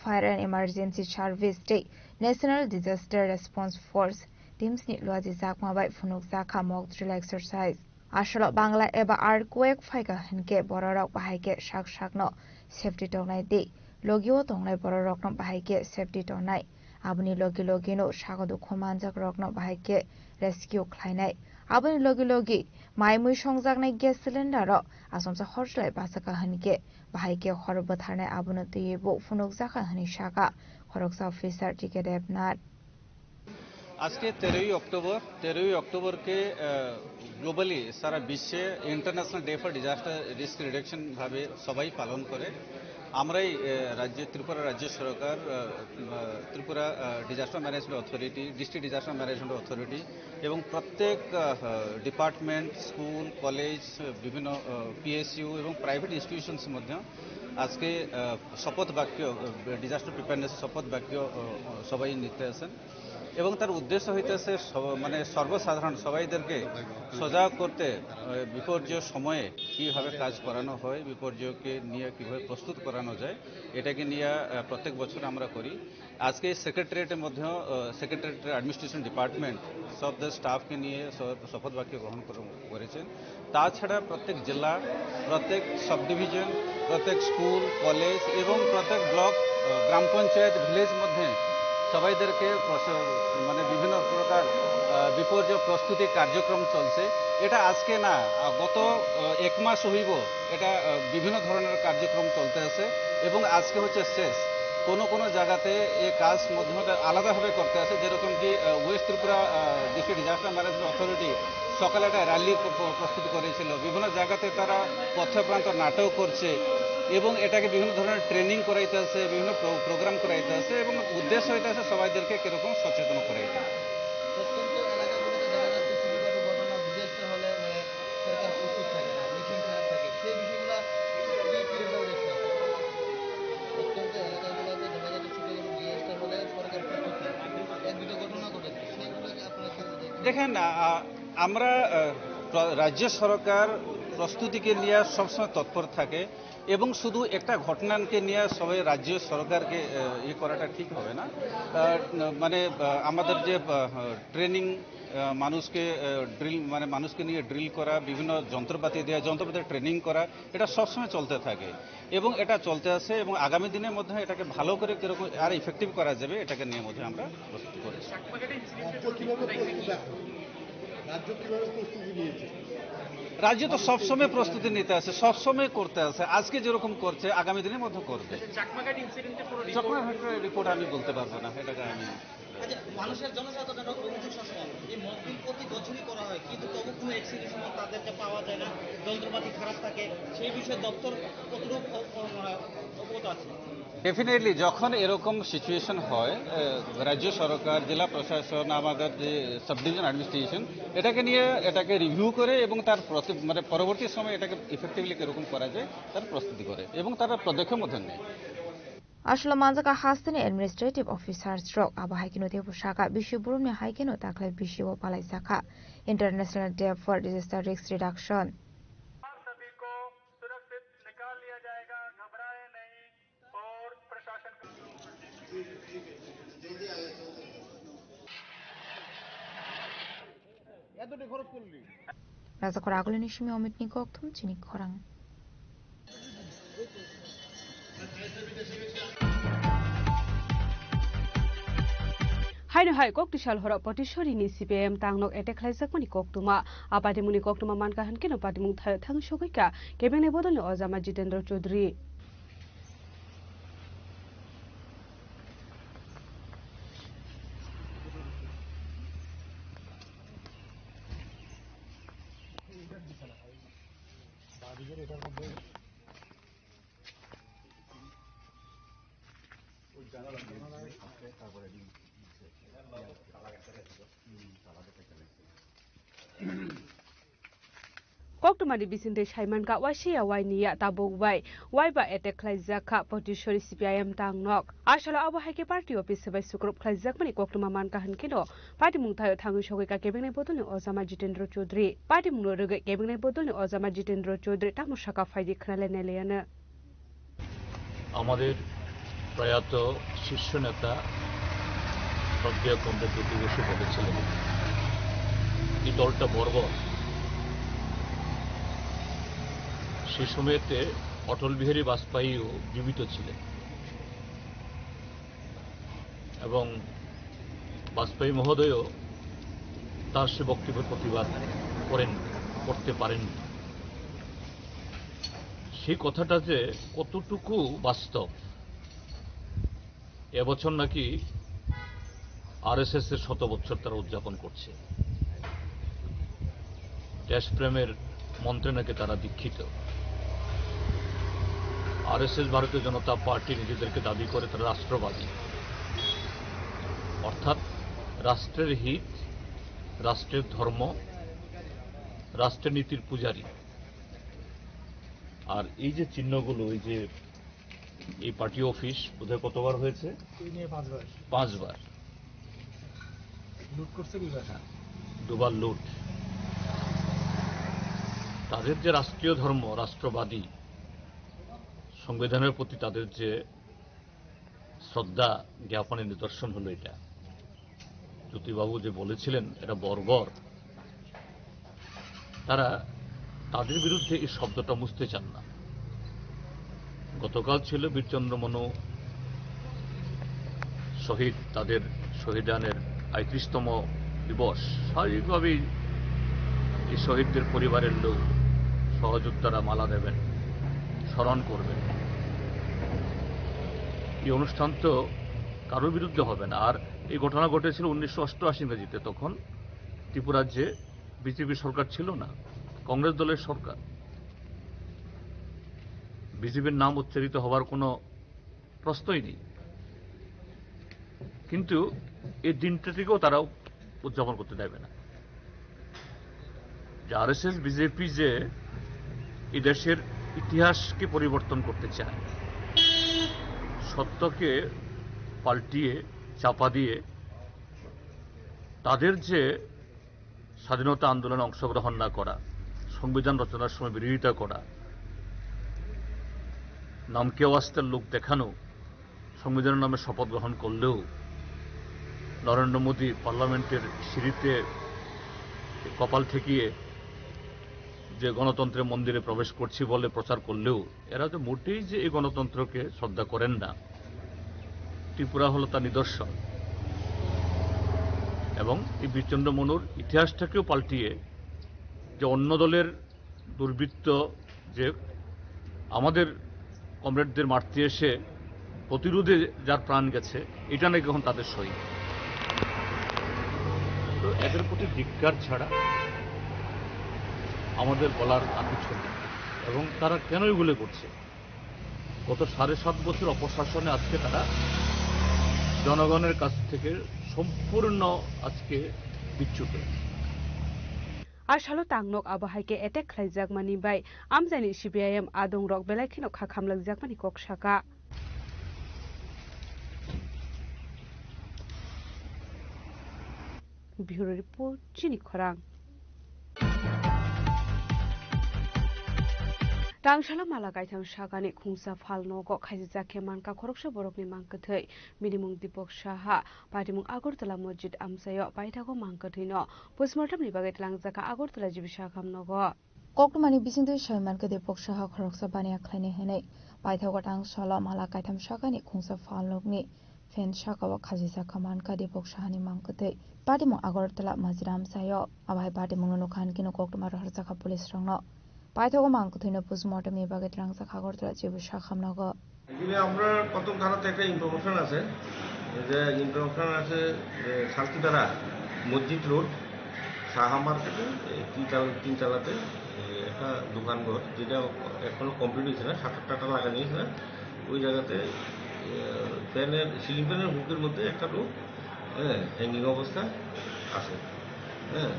Fire and Emergency Service tei National Disaster Response Force teams ni luajijakma bai phunukjak kha mock drill exercise. Asolo bangla eba earthquake phaikha hinkhe bororok bahai khe sak sakno safety tongnai tei logi-o tongnai bororokno bahai khe safety tongnai. Aboni logi logi no sago dukhu manjak rokno bahai khe rescue khlainai. Aboni logi logi mai mui songjaknai gas cylinder rok asomsa hor chwlai bachakha hinkhe bahai khe hor bwtharnai abono twiwi bo phunukjakha hinwi sakha khoroksa officer T K Debnath. আজকে তেরোই অক্টোবর, তেরোই অক্টোবরকে, আহ, globally সারা বিশ্বে international day for disaster risk reduction ভাবে সবাই পালন করে। আমরাই, আহ, রাজ্য, ত্রিপুরা রাজ্য সরকার, ah, ah, Tripura, ah, disaster management authority, district disaster management authority এবং প্রত্যেক, আহ, ডিপার্টমেন্ট, স্কুল, কলেজ, বিভিন্ন, আহ, পিএসইউ এবং প্রাইভেট ইনস্টিটিউশনস মধ্যে আজকে, আহ, শপথ বাক্য, আহ, ডিজাস্টার প্রিপেয়ারনেস শপথ বাক্য, আহ, সবাই নিতে আছেন। এবং তার উদ্দেশ্য হইতেছে সব-, মানে সর্বসাধারণ সবাইদেরকে সজাগ করতে, আহ, বিপর্যয় সময়ে কিভাবে কাজ করানো হয়, বিপর্যয়কে নিয়ে কিভাবে প্রস্তুত করানো যায়, এটাকে নিয়ে, আহ, প্রত্যেক বছর আমরা করি। আজকে সেক্রেটারিয়েটের মধ্যে, আহ, সেক্রেটারিয়েটের অ্যাডমিনিস্ট্রেশন ডিপার্টমেন্ট সব তার স্টাফকে নিয়ে স-, শপথ বাক্য গ্রহণ কর-, করেছেন। তাছাড়া প্রত্যেক জেলা, প্রত্যেক সাব ডিভিশন, প্রত্যেক স্কুল, কলেজ এবং প্রত্যেক ব্লক, আহ, গ্রাম পঞ্চায়েত, ভিলেজ মধ্যে সবাইদেরকে প্রস-, মানে বিভিন্ন প্রকার, আহ, বিপর্যয় প্রস্তুতি কার্যক্রম চলছে। এটা আজকে না, আহ, গত, আহ, এক মাস হইব এটা, আহ, বিভিন্ন ধরনের কার্যক্রম চলতে আছে এবং আজকে হচ্ছে শেষ। কোনো কোনো জায়গাতে এই কাজ মধ্যে মধ্যে আলাদাভাবে করতে আছে, যেরকম কি, আহ, ওয়েস্ট ত্রিপুরা, আহ, ডিস্ট্রিক্ট ডিজাস্টার ম্যানেজমেন্ট অথরিটি সকালে একটা র্যালি প-, প-, প্রস্তুত করেছিল, বিভিন্ন জায়গাতে তারা পথপ্রান্ত নাটক করছে এবং এটাকে বিভিন্ন ধরনের ট্রেনিং করাইতে আছে, বিভিন্ন প্রো-, প্রোগ্রাম করাইতে আছে এবং উদ্দেশ্য হইতে আছে সবাইদেরকে কিরকম সচেতন করাইতে। প্রত্যন্ত এলাকাগুলোতে দেখা যাচ্ছে ছোটখাটো ঘটনা, ডিজাস্টার হলে মানে সরকার প্রস্তুত থাকে না, মিটিং খারাপ থাকে, সেই বিষয়গুলো কি, কি রিপোর্ট এসেছে? প্রত্যন্ত এলাকাগুলোতে দেখা যাচ্ছে ছোটখাটো ডিজাস্টার হলে সরকার প্রস্তুত থাকে, এক দুটো ঘটনা ঘটেছে, সেইগুলো কি আপনারা কিভাবে দেখছেন? দেখেন, আ, আ, আমরা, আ, প্র-, রাজ্য সরকার প্রস্তুতিকে নিয়ে সবসময় তৎপর থাকে। এবং শুধু একটা ঘটনাকে নিয়ে সবাই রাজ্য সরকারকে, আহ, ইয়ে করাটা ঠিক হবে না। আহ, মানে, আহ, আমাদের যে, আহ, ট্রেনিং, আহ, মানুষকে, আহ, ড্রিল, মানে, মানুষকে নিয়ে ড্রিল করা, বিভিন্ন যন্ত্রপাতি দেওয়া, যন্ত্রপাতি ট্রেনিং করা, এটা সবসময় চলতে থাকে এবং এটা চলতে আছে এবং আগামী দিনের মধ্যে এটাকে ভালো করে কিরকম আর ইফেক্টিভ করা যাবে, এটাকে নিয়ে মধ্যে আমরা প্রস্তুতি করেছি। রাজ্য কিভাবে প্রস্তুতি দেখো? রাজ্য কিভাবে প্রস্তুতি নিয়েছে? রাজ্য তো সবসময় প্রস্তুতি নিতে আছে, সবসময় করতে আছে। আজকে যেরকম করছে, আগামী দিনের মধ্যে করবে। চাকমাঘাট ইনসিডেন্টের কোনো রিপোর্ট? চাকমাঘাটের রিপোর্ট আমি বলতে পারবো না, এটাকে আমি আচ্ছা, মানুষের জনসাধারণের অভিযোগ সবসময় এই মকড্রিল প্রতি বছরই করা হয়, কিন্তু তবু কোনো অ্যাকশনের সময় তাদেরকে পাওয়া যায় না, যন্ত্রপাতি খারাপ থাকে, সেই বিষয়ে দপ্তর কতটুকু অ-, অ-, মানে অবগত আছে? ডেফিনেটলি, যখন এরকম সিচুয়েশন হয়, আহ, রাজ্য সরকার, জেলা প্রশাসন, আমাদের যে সাব ডিভিশন অ্যাডমিনিস্ট্রেশন এটাকে নিয়ে, এটাকে রিভিউ করে এবং তার প্রতি-, মানে পরবর্তী সময় এটাকে ইফেক্টিভলি কীরকম করা যায় তার প্রস্তুতি করে এবং তারা পদক্ষেপ মধ্যে নেয়। Aswkla manjakha hasteni administrative officers rok, abo hai kheno teibo sakha bisi boromni hai kheno takhlai bisi o palai sakha International Day for Disaster Risk Reduction. सभी को सुरक्षित निकाल लिया जाएगा, घबराए नहीं। Rajakhor agulini simi Omitni kokthum chini khorang. Haino hai kok tisal horo Potishorini C P I M tangnok attack khlaijakmani koktwma. A patimungni koktwma mankha hinkhe no patimung thaio thang sogwi kha kebengni bodolni ojama Jitendra Chaudhary. Koktwmani bisingtwi saimankha, waisiya wainiya tabuk bai waiba attack khlaijak kha Potishorini C P I M tangnok. Asalo abo hai khe party office bai sukrup khlaijakmani koktwma mankha hinkheno, patimung thaio thangwi sogwi kha kebengni bodolni ojama Jitendra Chaudhary. Patimungno rwgwi kebengni bodolni ojama Jitendra Chaudhary tamo sakha phaidi khwnalai nailaiano. আমাদের প্রয়াত শীর্ষ নেতা শ্রদ্ধেয় কমরেড জ্যোতি বসু বলেছিলেন, এই দলটা বর্বর। সে সময়তে অটল বিহারী বাজপেয়ীও জীবিত ছিলেন এবং বাজপেয়ী মহোদয়ও তার সে বক্তব্যের প্রতিবাদ করেন, করতে পারেননি। সেই কথাটা যে কতটুকু বাস্তব, এবছর নাকি আরএসএস এর শত বছর তারা উদযাপন করছে। দেশপ্রেমের মন্ত্রে নাকি তারা দীক্ষিত। আরএসএস, ভারতীয় জনতা পার্টি, নিজেদেরকে দাবি করে তারা রাষ্ট্রবাদী, অর্থাৎ রাষ্ট্রের হিত, রাষ্ট্রের ধর্ম, রাষ্ট্রের নীতির পূজারী। আর এই যে চিহ্নগুলো, এই যে এই পার্টি অফিস বোধহয় কতবার হয়েছে? এই নিয়ে পাঁচবার। পাঁচবার। লুট করছে দুইবার। হ্যাঁ, দুবার লুট। তাদের যে রাষ্ট্রীয় ধর্ম, রাষ্ট্রবাদী, সংবিধানের প্রতি তাদের যে শ্রদ্ধা জ্ঞাপনের নিদর্শন হলো এটা। জ্যোতিবাবু যে বলেছিলেন এটা বর্বর, তারা তাদের বিরুদ্ধে এই শব্দটা মুছতে চান না। গতকাল ছিল বীরচন্দ্র মনু শহীদ, তাদের শহীদানের আটত্রিশতম দিবস। স্বাভাবিকভাবেই এই শহীদদের পরিবারের লোক, সহযোদ্ধারা মালা দেবেন, স্মরণ করবেন। এই অনুষ্ঠান তো কারোর বিরুদ্ধে হবে না। আর এই ঘটনা ঘটেছিল উনিশশো অষ্টআশি ইংরেজিতে, তখন ত্রিপুরার যে বিজেপি সরকার ছিল না, কংগ্রেস দলের সরকার। বিজেপির নাম উচ্চারিত হওয়ার কোনো প্রশ্নই নেই। কিন্তু এই দিনটাটিকেও তারা উদযাপন করতে দেবে না। যে আরএসএস, বিজেপি যে এই দেশের ইতিহাসকে পরিবর্তন করতে চায়, সত্যকে পাল্টিয়ে, চাপা দিয়ে তাদের যে স্বাধীনতা আন্দোলনে অংশগ্রহণ না করা, সংবিধান রচনার সময় বিরোধিতা করা, নামকে ওয়াস্তে লোক দেখানো, সংবিধানের নামে শপথ গ্রহণ করলেও, নরেন্দ্র মোদী পার্লামেন্টের সিঁড়িতে কপাল ঠেকিয়ে যে গণতন্ত্রের মন্দিরে প্রবেশ করছি বলে প্রচার করলেও, এরা তো মোটেই যে এই গণতন্ত্রকে শ্রদ্ধা করেন না। ত্রিপুরা হলো তার নিদর্শন। এবং এই বীরচন্দ্র মনুর ইতিহাসটাকেও পাল্টিয়ে যে অন্য দলের দুর্বৃত্ত যে আমাদের কমরেডদের মারতে এসে প্রতিরোধে যার প্রাণ গেছে, এটা নাকি এখন তাদের শহীদ। তো এদের প্রতি ধিক্কার ছাড়া আমাদের বলার আর কিছু নেই। এবং তারা কেন এগুলো করছে? গত সাড়ে সাত বছর অপশাসনে আজকে তারা জনগণের কাছ থেকে সম্পূর্ণ আজকে বিচ্যুত। A salo tangnok abo hai khe attack khlaijakmani bai amchaini C P I M adongrok belai kheno kha khamlakjakmani kok saka. Bureau Report, Chini Khorang. Tangsalo mala kaitham sakani khungsa phal nogo khaisijak khe mankha khoroksa borokni mang kwthwi. Bini mung Dipok Saha. Patimung Agartala Masjid amchaio paithago mang kwthwino postmortemni bagwi twlangjakha Agartala G B Sakham nogo. Koktwmani bisingtwi soi mankha Dipok Saha khoroksa baniya khlainai hwnwi paithago tangsalo mala kaitham sakani khungsa phal nokni phen sakao khasijakha mankha Dipok Sahani mang kwthwi. Patimung Agartala Masjid amchaio. Abo hai patimungno nukha hinkhe Koktwma rohorjakha police rokno. Paithago mang kwthwino postmortemni bagwi twlangjakha Agartala G B Sakham nogo. Actually, আমরা প্রথম থানাতে একটা ইনফরমেশন আছে, যে ইনফরমেশন আছে, যে শান্তিধারা মসজিদ রোড, সাহা মার্কেটে, এই তিনতলা, তিনতলাতে, এই একটা দোকান ঘর, যেটা এখনো কমপ্লিট হয়েছে না, শাটার টাটার লাগানো হয়েছে না, ওই জায়গাতে, এ, ফ্যানের, সিলিং ফ্যানের হুকের মধ্যে একটা লোক, হ্যাঁ, হ্যাঙ্গিং অবস্থায় আছে। হ্যাঁ,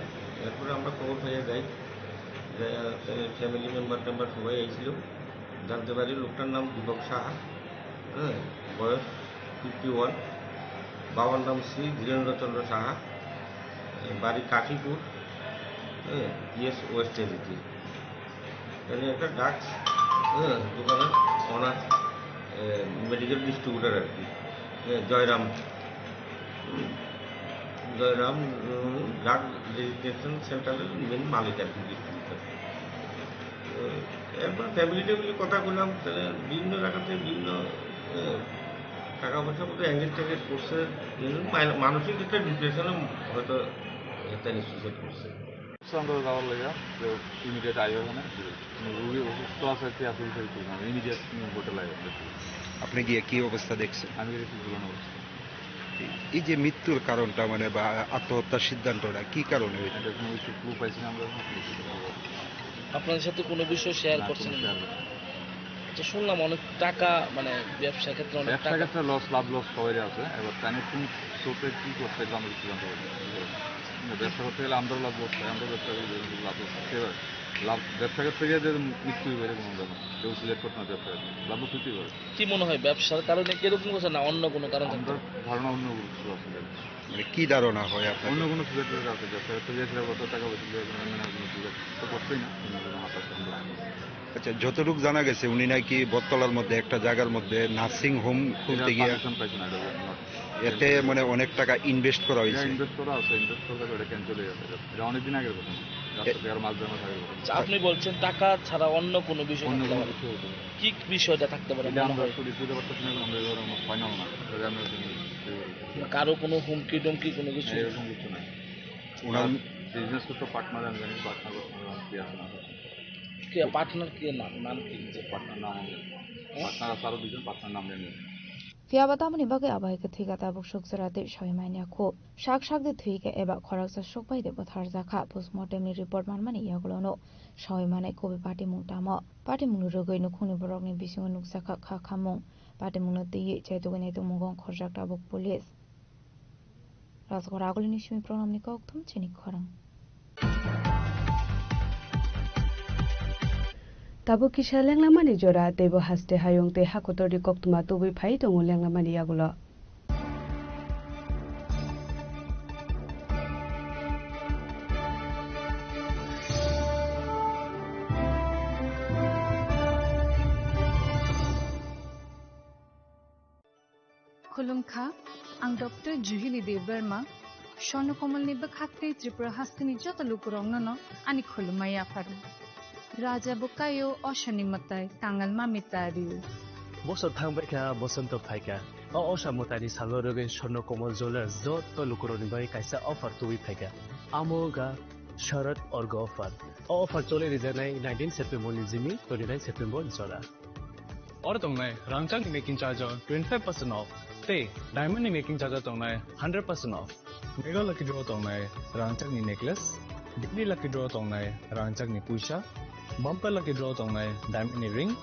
এরপরে আমরা খবর পাইয়া যাই, যে, এ, ফ্যামিলি মেম্বার টেম্বার সবাই আইছিল। জানতে পারি লোকটার নাম দীপক সাহা, হ্যাঁ, বয়স ফিফটি ওয়ান, বাবার নাম শ্রী ধীরেন্দ্রচন্দ্র সাহা, এ, বাড়ি কাশীপুর, হ্যাঁ, ইয়েস ওয়েস্ট এরিতে। মানে একটা ড্রাগস, হ্যাঁ, দোকানের ওনার, এ, মেডিকেল ডিস্ট্রিবিউটর আর কি, এ, জয়রাম, হুম, জয়রাম, উম, ড্রাগ রেজিস্ট্রেশন সেন্টারের মেন মালিক আর কি, ডিস্ট্রিবিউটর। তো একবার ফ্যামিলি ট্যামিলি কথা বললাম, তাহলে বিভিন্ন জায়গাতে বিভিন্ন, এ, টাকা পয়সা বোধহয় এঙ্গেজ ট্যাঙ্গেজ করছে, বিভিন্ন মাই-, মানসিক একটা ডিপ্রেশনে হয়তো একটা ইনস্টিটিউশন করছে। অবস্থা আমরা যাওয়ার লাগে যে ইমিডিয়েট আইও এখানে, রুগী অসুস্থ আছে, কি আছে, এই বিষয়ে কিছু জানো, ইমিডিয়েট তুমি হোটেল আইও। আপনি গিয়ে কি অবস্থা দেখছেন? আমি দেখছি ঝুলানো অবস্থা। এই যে মৃত্যুর কারণটা, মানে, বা আত্মহত্যার সিদ্ধান্তটা কি কারণে হয়েছে? এটা কোনো কিছু ক্লু পাইছি না আমরা এখন, কোনো কিছু খবর। আপনাদের সাথে কোনো বিষয় শেয়ার না, করছেন কোনো না? শেয়ার করছি না। আচ্ছা, শুনলাম অনেক টাকা, মানে, ব্যবসা ক্ষেত্রে অনেক ব্যবসা টাকা। ক্ষেত্রে লস, লাভ লস সবারই আছে। এবার কানেকশন সোর্সে কি করছে, এটা আমরা কিছু জানতে পারছি না। কিন্তু ব্যবসা করতে গেলে আমরাও লাভ লস পাই, আমরাও ব্যবসা করি, লাভ লস পাই। এবার লাভ, ব্যবসা করতে গিয়ে যে মৃত্যু হইবে, এরকম আমরা না। কেউ সিলেক্ট করতে না ব্যবসা করতে। লাভ লস হইতেই পারে। কি মনে হয়, ব্যবসার কারণে কি এরকম হচ্ছে, না অন্য কোনো কারণ থাকতে আমরা পারে? ধারণা অন্য কিছু আছে। মানে, কি ধারণা হয় আপনার? অন্য কোনো সুযোগ সুবিধা আছে, ব্যবসা করতে গিয়ে সেটা কত টাকা পয়সা দিয়ে কোনো, মানে, কোনো সুযোগ তো করতেই না, অন্য কোনো হাত আছে, আমরা আচ্ছা, যতটুকু জানা গেছে, উনি নাকি বটতলার মধ্যে একটা জায়গার মধ্যে নার্সিং হোম খুলতে এটা গিয়ে পারমিশন পাইছে না, এটা not এতে, মানে, অনেক টাকা ইনভেস্ট করা এটা হয়েছে। ইনভেস্ট করা আছে, ইনভেস্ট করলে তো এটা ক্যান্সেল হয়ে যাবে। এটা অনেক দিন আগের ঘটনা, রাস্তা থেকে আর মাস দেড় মাস আগের ঘটনা। আচ্ছা, আপনি বলছেন টাকা ছাড়া অন্য কোনো বিষয় অন্য থাকতে কোনো পারে। কিছু হতে পারে। কি বিষয়টা থাকতে পারে এটা মনে আমরা হয়? শুধু বুঝতে পারতেছি না, এখন আমরা এবার আমার ফাইনাল না। এটা আমরা এখন ইয়ে করবো। মানে কারো কোনো হুমকি টুমকি কোনো কিছু? না, এরকম কিছু নাই। ওনার আর বিজনেস করতে পার্টনার, আমি জানি পার্টনার কি আছে না আছে। কে পার্টনার, কে নাম, নাম কি? যে পার্টনার নাম আমি জানি না। হ্যাঁ? পার্টনার আছে আরো দুজন, পার্টনার নাম জানি না। Phiya ba tamoni bagwi abo hai khe thwi kha tabuk suk jora tei soi manya khu. Sak sak de thwi kha eba khoroksa suk bai de butharjak kha. Postmortem ni report manmani yagulono soi manai kubui patimung tamo. Patimung ni rwgwi nukhungni borokni bisingo nukjak kha kha khamung. Patimung no twiwi chaitugwi naitugmung wng khorjak tabuk police. Rajgora agulini simi program ni kok thum chini khorang. Tabuk kisa lenglamani jora, teibo haste hayung tei hakotorni koktwma tubui phai tongo lenglamani yagulo. Khulumkha, ang Doctor Juhili Debbarma, Swarno Komolni bwkhak tei Tripura hasteni joto lukurokno no ani khulumma yapharo. Raja bo kaio osani mwtai, kangal mami tario. Bosor thangbaikha, bosonto phaikha. O osa mwtaini salo rwgwi Swarno Komol Jewellers joto lukurokni bagwi kaisa offer tubui phaikha. Amo wngkha Sharad Orgo offer. O offer choli rijaknai nineteen September ni jimi twenty nine September jora. Oro tongnai rangchakni making charge o twenty five percent off, tei diamond ni making charge o tongnai hundred percent off. Mega lucky draw tongnai rangchakni necklace, daily lucky draw tongnai rangchakni puisa, bumper lucky draw tongnai diamond ni ring,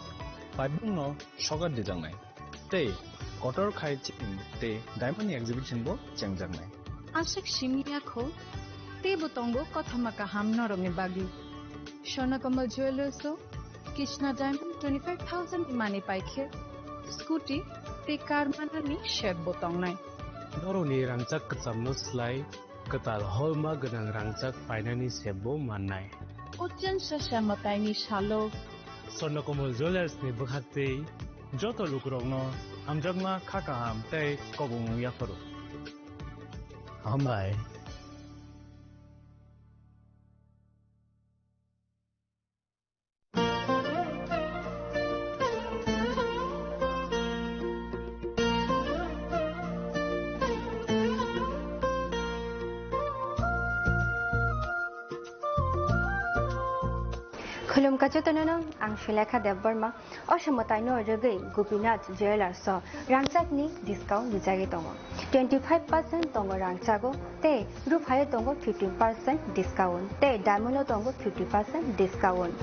paibung no sokat dijaknai. Tei kotor khai chini tei diamond ni exhibition bo chengjaknai. Aswk simi yakho, teibo tongo kothoma kaham norokni bagwi. Swarno Komol Jewellers o Krishna Diamond twenty five thousand ni mani paikhe, scooty tei car manani set bo tongnai. Norokni rangchak kwchamno slai kwtal holma gwnang rangchak painani set bo mannai. O chwng sasa mwtaini salo Swarno Komol Jewellers ni bwkhak tei joto lukurokno hamjakma kha kaham tei kobongmung yapharo. Hambai. Khulumkha jotono no, ang Sulekha Debbarma. Osa mwtaino rwgwi Gopinath Jewellers o rangchakni discount rijagwi tongo. Twenty five percent tongo rangchago tei ruphaio tongo fifteen percent discount tei diamond o tongo fifty percent discount.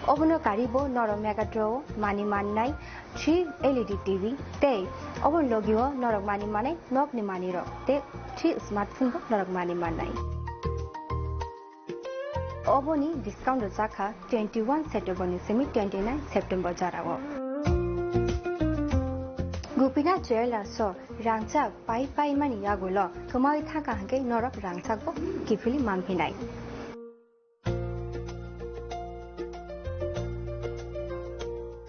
Obono karibo norok mega draw o mani mannai three L E D T V tei obo logio norok mani manai nokni manwirok tei three smartphone bo norok mani mannai. Oboni discount rwjakha twenty one September ni simi twenty nine September jorao. Gopinath Jewellers o rangchak pai pai mani yagulo kwmawi thangkha hwnkhe norok rangchak bo kiphilwi manphinai.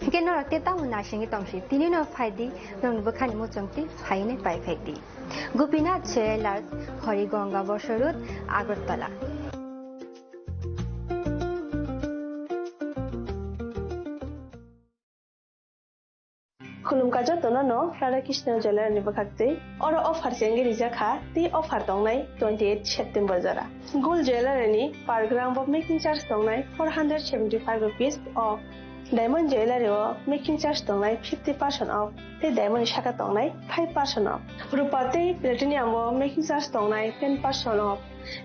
Hwnkhe norok tei tamo naisingwi tongsi, tini no phaidi, nokni bwkhani muchungtwi phainai paiphai di. Gopinath Jewellers, Harigonga Bosor Road, Agartala. Khulumkha jotono no Radha Krishna Jewellers ni bwkhak twi. Oro offer chengwi rijak kha, tei offer tongnai twenty eight September jora. Gold Jewellers ni per gram bo making charge tongnai four hundred seventy five rupees o. Diamond Jewellers o making charge tongnai fifty percent off, tei diamond ni saka tongnai five percent off. Rupa tei platinum o making charge tongnai ten percent off,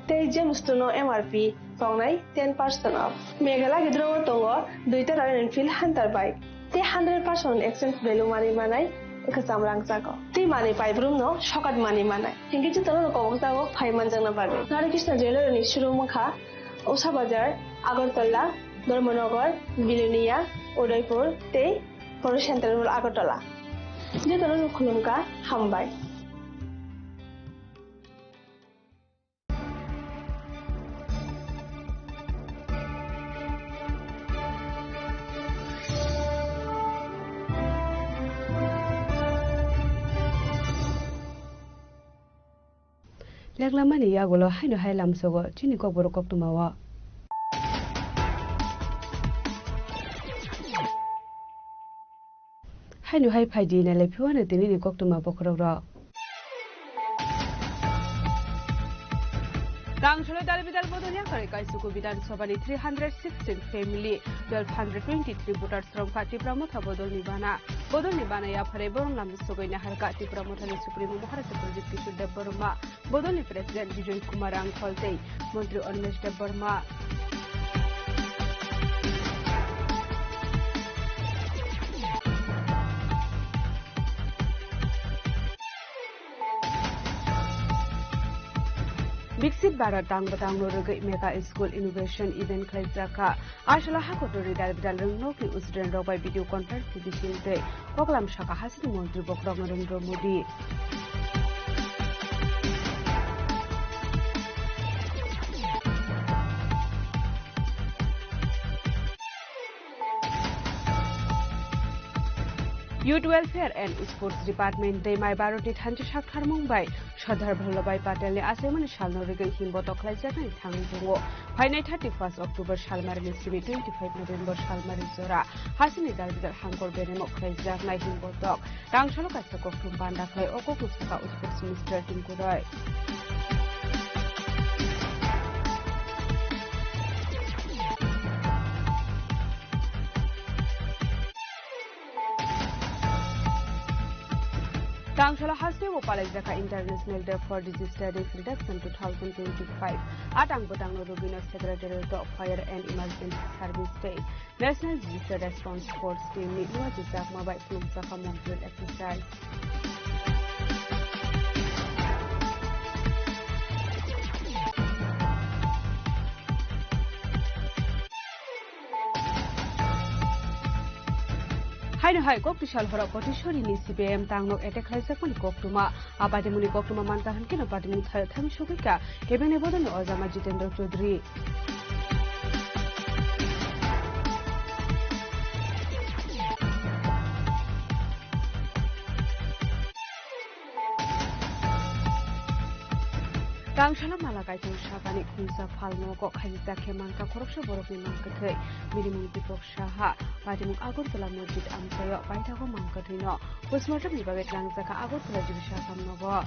tei gemstone o M R P tongnai ten percent off. Mega lucky draw o tongo duita Royal Enfield Hunter bike, tei hundred percent exchange value manwi manai kwcham rangchak o. Tei manwi paibrumno sokat manwi manai. Hinkhe jotono kobok jago phai manjakna bagwi. Radha Krishna Jewellers ni showroom wngkha Usha Bazar, Agartala, Dharmanagar, Bilonia, Udaipur tei Poro Central Mall Agartala. Jotono khulumkha, hambai. Leklamani yagulo haino hai lamsogo chini kokborok koktwmao. Haino hai phaidi nailai phiwano tinini koktwma bokhorok rok. Kangsoloi dalbidal bodol yakarwi Kaisuku Bidhan Sabhani three hundred sixteen family, twelve hundred twenty-three voters romkha Tipra Motha bodolni bana. Bodolni bana yapharwi borok lamsogwi naharkha Tipra Mothani Supremo Maharaja Pradyut Kishore Debbarma. Bodolni President Bijoy Kumar Rangkhol tei Montri Animesh Debbarma. Viksit Bharat tang bwtangno rwgwi Mega School Innovation Event khlaijakha. Aswla hakotorni dalbidal rwng nokni student rok bai video conference ni bisingtwi koklam sakha hasteni montri bokhorok Narendra Modi. Youth Welfare and Sports Department tei Mai Bharati thanchi saktharmung bai Sardar Vallabhbhai Patel ni achaimani salno rigwi himbo tokhlaijaknai thangwi tongo. Phainai thirty-first October salmarini simi twenty-five November salmari jora hasini dalbidal hangkor beremo khlaijaknai himbo tok. Tangsalo kaisa kokthum panda khlai o kokno sakha Sports Minister Tinku Roy. Tangsalo hasteo palaijaka International Day for Disaster Risk Reduction two thousand twenty-five. A tang bwtangno rwgwino Secretariat of Fire and Emergency Service tei National Disaster Response Force team ni wngwi jakma bai phunukjakha mock drill exercise. Haino hai kok tisal horo Kotiswari ni C P I M tang nok attack khlaijakmani koktwma. A patimungni koktwma mankha hwnkhe no patimung thayo thangwi sogwi kha kebengni bodolni ojama Jitendra Chaudhary. Tangsalo mala kaichung sakani khungsa phal nogo khaijak khe mankha khoroksa borokni mankha thwi. Bini mung Dipok Saha. Patimung Agartala Masjid amchaio paithago mankha thwino. Postmortem ni bagwi tlangjak kha Agartala Jibisa Asam nogo.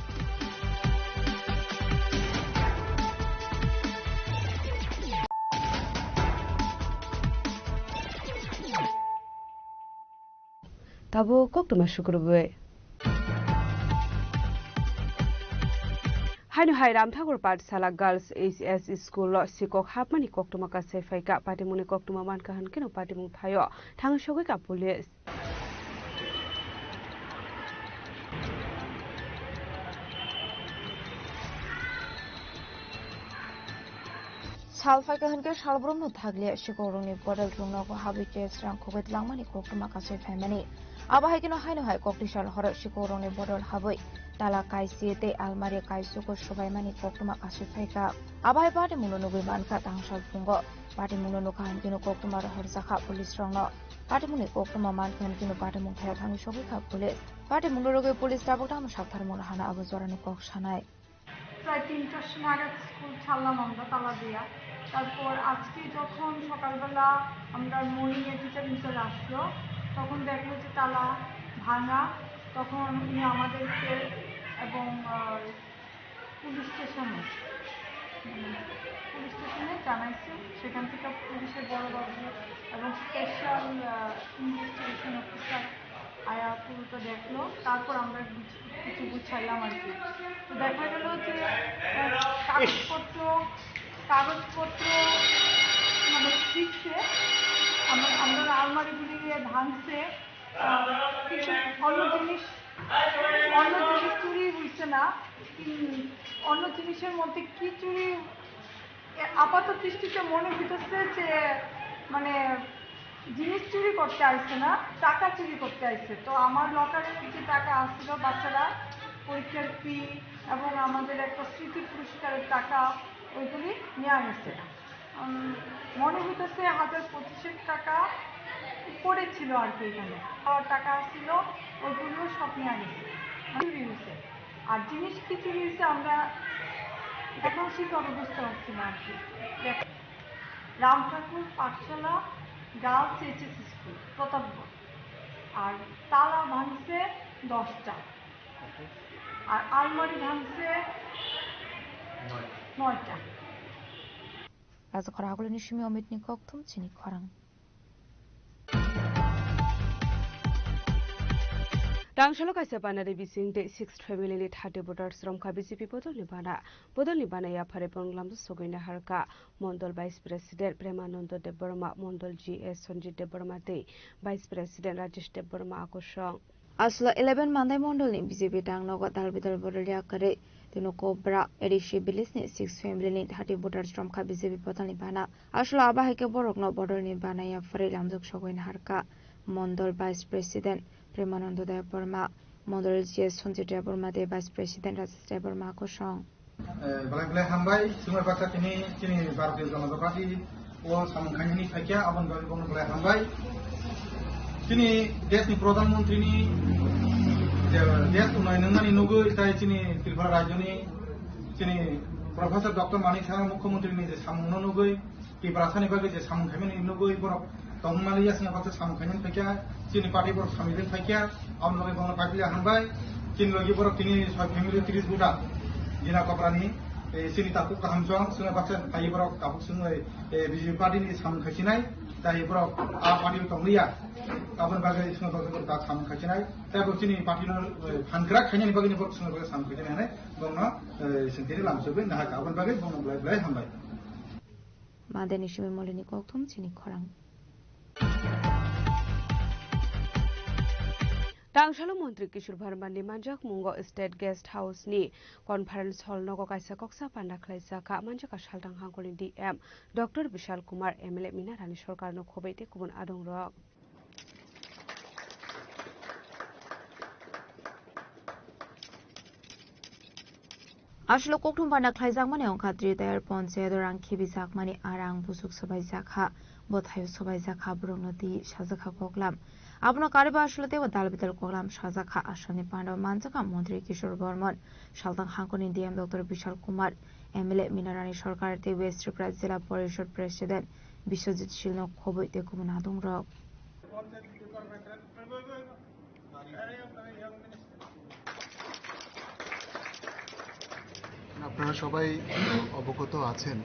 Tabuk koktwma sukrubwi. Haino hai Ramthakur Pathsala Girls H S School o sikok hapmani koktwma kasai phaikha. Patimungni koktwma mankha hwnkhe no patimung thaio thang sogwi kha police. Sal phaikha hwnkhe salbrum no thakliya, sikhok rokni bodol chwng nogo habwi case rang khogwi twlangmani koktwma kasui phaimani. Abo hai kheno haino hai kokti sal horo sikhok rokni bodol habwi tala kaisi tei almari kaisugo subaimani koktwma kasui phaikha. Abo hai patimungno nugwi mankha tangsal phungo. Patimungno nukha hwnkhe no koktwma rohorjakha police rokno. Patimungni koktwma mankha hwnkhe no patimung thaio thangwi sogwi kha police. Patimungno rwgwi police tabuk tamo saktharmung hana abo jorani kok sanai. প্রায় তিনটার সময় নাগাদ স্কুল ছাড়লাম আমরা তালা দিয়া। তারপর আজকে যখন সকালবেলা আমরা মর্নিংয়ে টিচার ইনচার্জ আসলো, তখন দেখলো যে তালা ভাঙা। তখন উনি আমাদেরকে এবং, আহ, পুলিশ স্টেশনে, উম, পুলিশ স্টেশনে জানাইছে। সেখান থেকে পুলিশের বড়বাবু এবং স্পেশাল, আহ, ইনভেস্টিগেশন অফিসার আয়া পুরোটা দেখলো, তারপর আমরা কিছু, কিছু গুছাইলাম আর কি। তো দেখা গেল যে, আহ, কাগজপত্র, কাগজপত্র মানে ছিঁড়ছে, আমরা, আমরা আলমারিগুলি ভাঙছে, আহ, কিন্তু অন্য জিনিস, অন্য জিনিস চুরি হইছে না। উম, অন্য জিনিসের মধ্যে কি চুরি এ, আপাত দৃষ্টিতে মনে হইতেছে যে, মানে, জিনিস চুরি করতে আইছে না, টাকা চুরি করতে আইছে। তো আমার লকারে যে টাকা আছিল, বাচ্চারা পরীক্ষার ফি এবং আমাদের একটা স্মৃতি পুরস্কারের টাকা, ওইগুলি নিয়ে গেছে। উম, মনে হইতেছে হাজার পঁচিশেক টাকা উপরে ছিল আর কি এখানে। আর টাকা ছিল, ওইগুলো সব নিয়ে গেছে, চুরি হয়েছে। আর জিনিস কি চুরি হয়েছে আমরা এখন ঠিকভাবে বুঝতে পারছি না আর কি। দেখ, রাম ঠাকুর পাঠশালা গার্লস এইচএস স্কুল প্রতাপগড়, আর তালা ভাঙছে দশটা, আর আলমারি ভাঙছে নয়টা। Rajakhor Agulini simi Omitni kokthum chini khorang. Tangsalo kaisa banari bising tei sixth family ni thirty voters romkha B J P bodolni bana. Bodolni bana yaphare bonglamjak sogwi naharkha Mondol Vice President Premanando Debbarma, Mondol G S Sanjit Debbarma tei Vice President Rajesh Debbarma akosong. Aswla eleven Mandai Mondolni B J P dang nogo dal bidal bodol yakarwi tino Kobra A D C village ni six family ni thirty voters romkha B J P bodolni bana. Aswla abo hai khe borokno bodolni bana yaphare lamjak sogwi naharkha Mondol Vice President Premanando Debbarma, Mondol G S Sanjit Debbarma tei Vice President Rajesh Debbarma kosong. Eh, belai belai hambai, chwngno baksa tini chini Bharatiya Janata Party o samung khainani phaikha, aboni bagwi bono belai hambai. Chini deshni Pradhan Mantrini je desh unnayon wngnani nugwi tai chini Tripura rajyoni chini Professor Doctor Manik Saha Mukhyamantrini je samungno nugwi Tiprasani bagwi je samung khaimani nugwi borok tongmani yasna baksa samung khaimani phaikha, chini party borok samung khaimani phaikha, aboni bagwi bono paipili hambai, chini logi borok tini soi family tris buda, Jina Kokrani, eh, chini tapuk kaham chwng, chwngno baksa phaiwi borok tapuk chwngwi, eh, B J P party ni samung khaisinai, tai borok a party o tongliya, aboni bagwi chwngno baksa borok tak samung khaisinai, tai borok chini party no, eh, phan kwrak khainani bagwi borok chwngno baksa samung khaisinai hinwi borokno, eh, sengkhe lamsogwi nahakha, aboni bagwi bono belai belai hambai. Madeni simi molini kokthum chini khorang. Tangsalo Montri Kishore Verma ni manjak mungo State Guest House ni Conference Hall nogo kaisa koksa panda khlaijak kha, manjak a Saltang Hangkol ni D M Doctor Bishal Kumar, M L A Mina Rani Sarkar no khobwi tei kubun adong rok. Aswk kokthum panda khlaijakmani wngkha Tritayar Ponchayat o rang khibijakmani a rang busuk swbaijakha, bwthaio swbaijakha, borokno twi sajakha koklam. Abono karwi bo aswk teibo dal bidal koklam sajakha. Asalni panda o manjakha Montri Kishore Bormon, Saltang Hangkol ni D M Doctor Bishal Kumar, M L A Mina Rani Sarkar tei West Tripura Jila Porishod President Biswajit Sil no khobwi tei kubun adong rok. আপনারা সবাই অবগত আছেন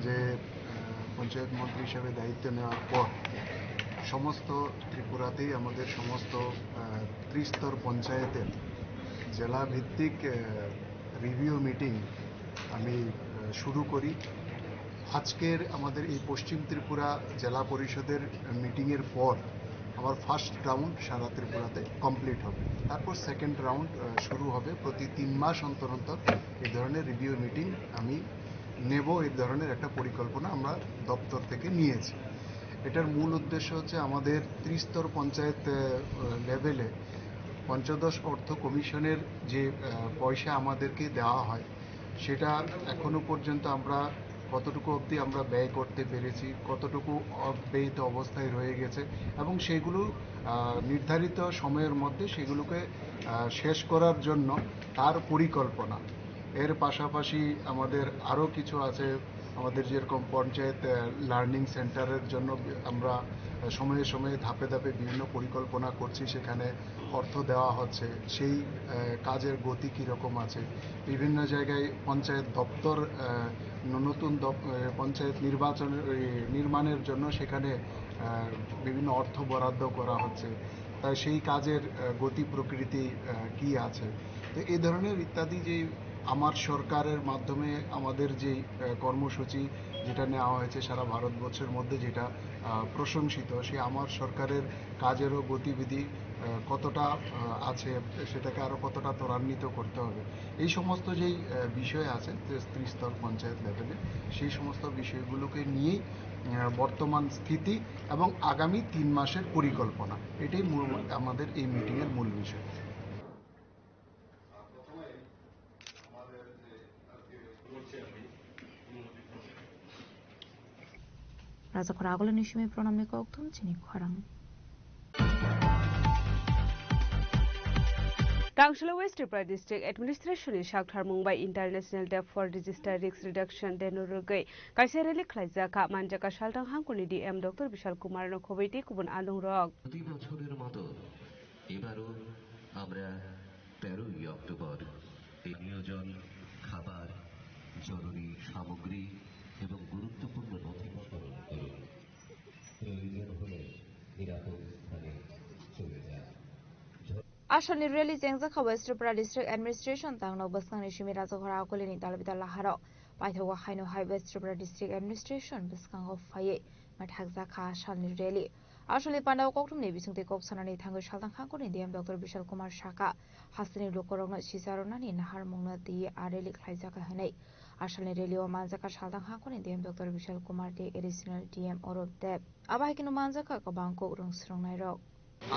যে, আহ, পঞ্চায়েত মন্ত্রী হিসেবে দায়িত্ব নেওয়ার পর সমস্ত ত্রিপুরাতেই আমাদের সমস্ত, আহ, ত্রিস্তর পঞ্চায়েতের জেলা ভিত্তিক, আহ, রিভিউ মিটিং আমি, আহ, শুরু করি। আজকের আমাদের এই পশ্চিম ত্রিপুরা জেলা পরিষদের মিটিংয়ের পর আমার ফার্স্ট রাউন্ড সারা ত্রিপুরাতে কমপ্লিট হবে। তারপর সেকেন্ড রাউন্ড, আহ, শুরু হবে। প্রতি তিন মাস অন্তর অন্তর এই ধরনের রিভিউ মিটিং আমি নেব, এই ধরনের একটা পরিকল্পনা আমরা দপ্তর থেকে নিয়েছি। এটার মূল উদ্দেশ্য হচ্ছে আমাদের ত্রিস্তর পঞ্চায়েত, আহ, লেভেলে পঞ্চদশ অর্থ কমিশনের যে, আহ, পয়সা আমাদেরকে দেওয়া হয়, সেটা এখনো পর্যন্ত আমরা কতটুকু অবধি আমরা ব্যয় করতে পেরেছি, কতটুকু অব্যয়িত অবস্থায় রয়ে গেছে এবং সেগুলো, আহ, নির্ধারিত সময়ের মধ্যে সেগুলোকে, আহ, শেষ করার জন্য তার পরিকল্পনা। এর পাশাপাশি আমাদের আরও কিছু আছে, আমাদের যেরকম পঞ্চায়েত, আহ, লার্নিং সেন্টারের জন্য আমরা, আহ, সময়ে সময়ে ধাপে ধাপে বিভিন্ন পরিকল্পনা করছি, সেখানে অর্থ দেওয়া হচ্ছে, সেই, আহ, কাজের গতি কীরকম আছে। বিভিন্ন জায়গায় পঞ্চায়েত দপ্তর, আহ, ন-, নতুন দপ-, আহ, পঞ্চায়েত নির্বাচনের, ওই, নির্মাণের জন্য সেখানে, আহ, বিভিন্ন অর্থ বরাদ্দ করা হচ্ছে। তাই সেই কাজের, আহ, গতি প্রকৃতি, আহ, কী আছে। তো এই ধরনের ইত্যাদি যে আমার সরকারের মাধ্যমে আমাদের যে, আহ, কর্মসূচি যেটা নেওয়া হয়েছে সারা ভারতবর্ষের মধ্যে যেটা, আহ, প্রশংসিত, সেই আমার সরকারের কাজেরও গতিবিধি, আহ, কতটা, আহ, আছে, সেটাকে আরও কতটা ত্বরান্বিত করতে হবে। এই সমস্ত যেই, আহ, বিষয় আছে যে ত্রিস্তর পঞ্চায়েত লেভেলে, সেই সমস্ত বিষয়গুলোকে নিয়েই, আহ, বর্তমান স্থিতি এবং আগামী তিন মাসের পরিকল্পনা, এটাই মূল, আমাদের এই মিটিংয়ের মূল বিষয়। Rajakhor agulini simi pranamni kokthum chini khorang. Tangsalo West Tripura District Administration ni sakthar mung bai International Day for Disaster Risk Reduction Day no rwgwi kaisa rally khlaijak kha, manjak kha Saltang Hangkol ni D M Doctor Bishal Kumar no khobwi tei kubun adong rok. প্রতি বছরের মতো এবারও আমরা তেরোই অক্টোবর এই নিয়োজন, খাবার, জরুরি সামগ্রী এবং গুরুত্বপূর্ণ নথিপত্র করুন। প্রয়োজন হলে নিরাপদ স্থানে চলে যান। Asalni rally chengjak kha West Tripura District Administration tangno bwskangni simi Rajakhor agulini dalbidal laharo paithago haino hai West Tripura District Administration bwskango phaiwi maithakjak kha asalni rally. Asalni pandao kokthumni bisingtwi kok sanani thangwi Saltang Hangkor ni D M Doctor Bishal Kumar sakha, hasteni lukurokno sisa rwnani naharmungno twiwi a rally khlaijak kha hwnwi. Asalni rally o manjak kha Saltang Hangkor ni D M Doctor Bishal Kumar tei Additional D M Arup Deb. Abo hai kheno manjak kha kwbang kok rwng swrwngnairok.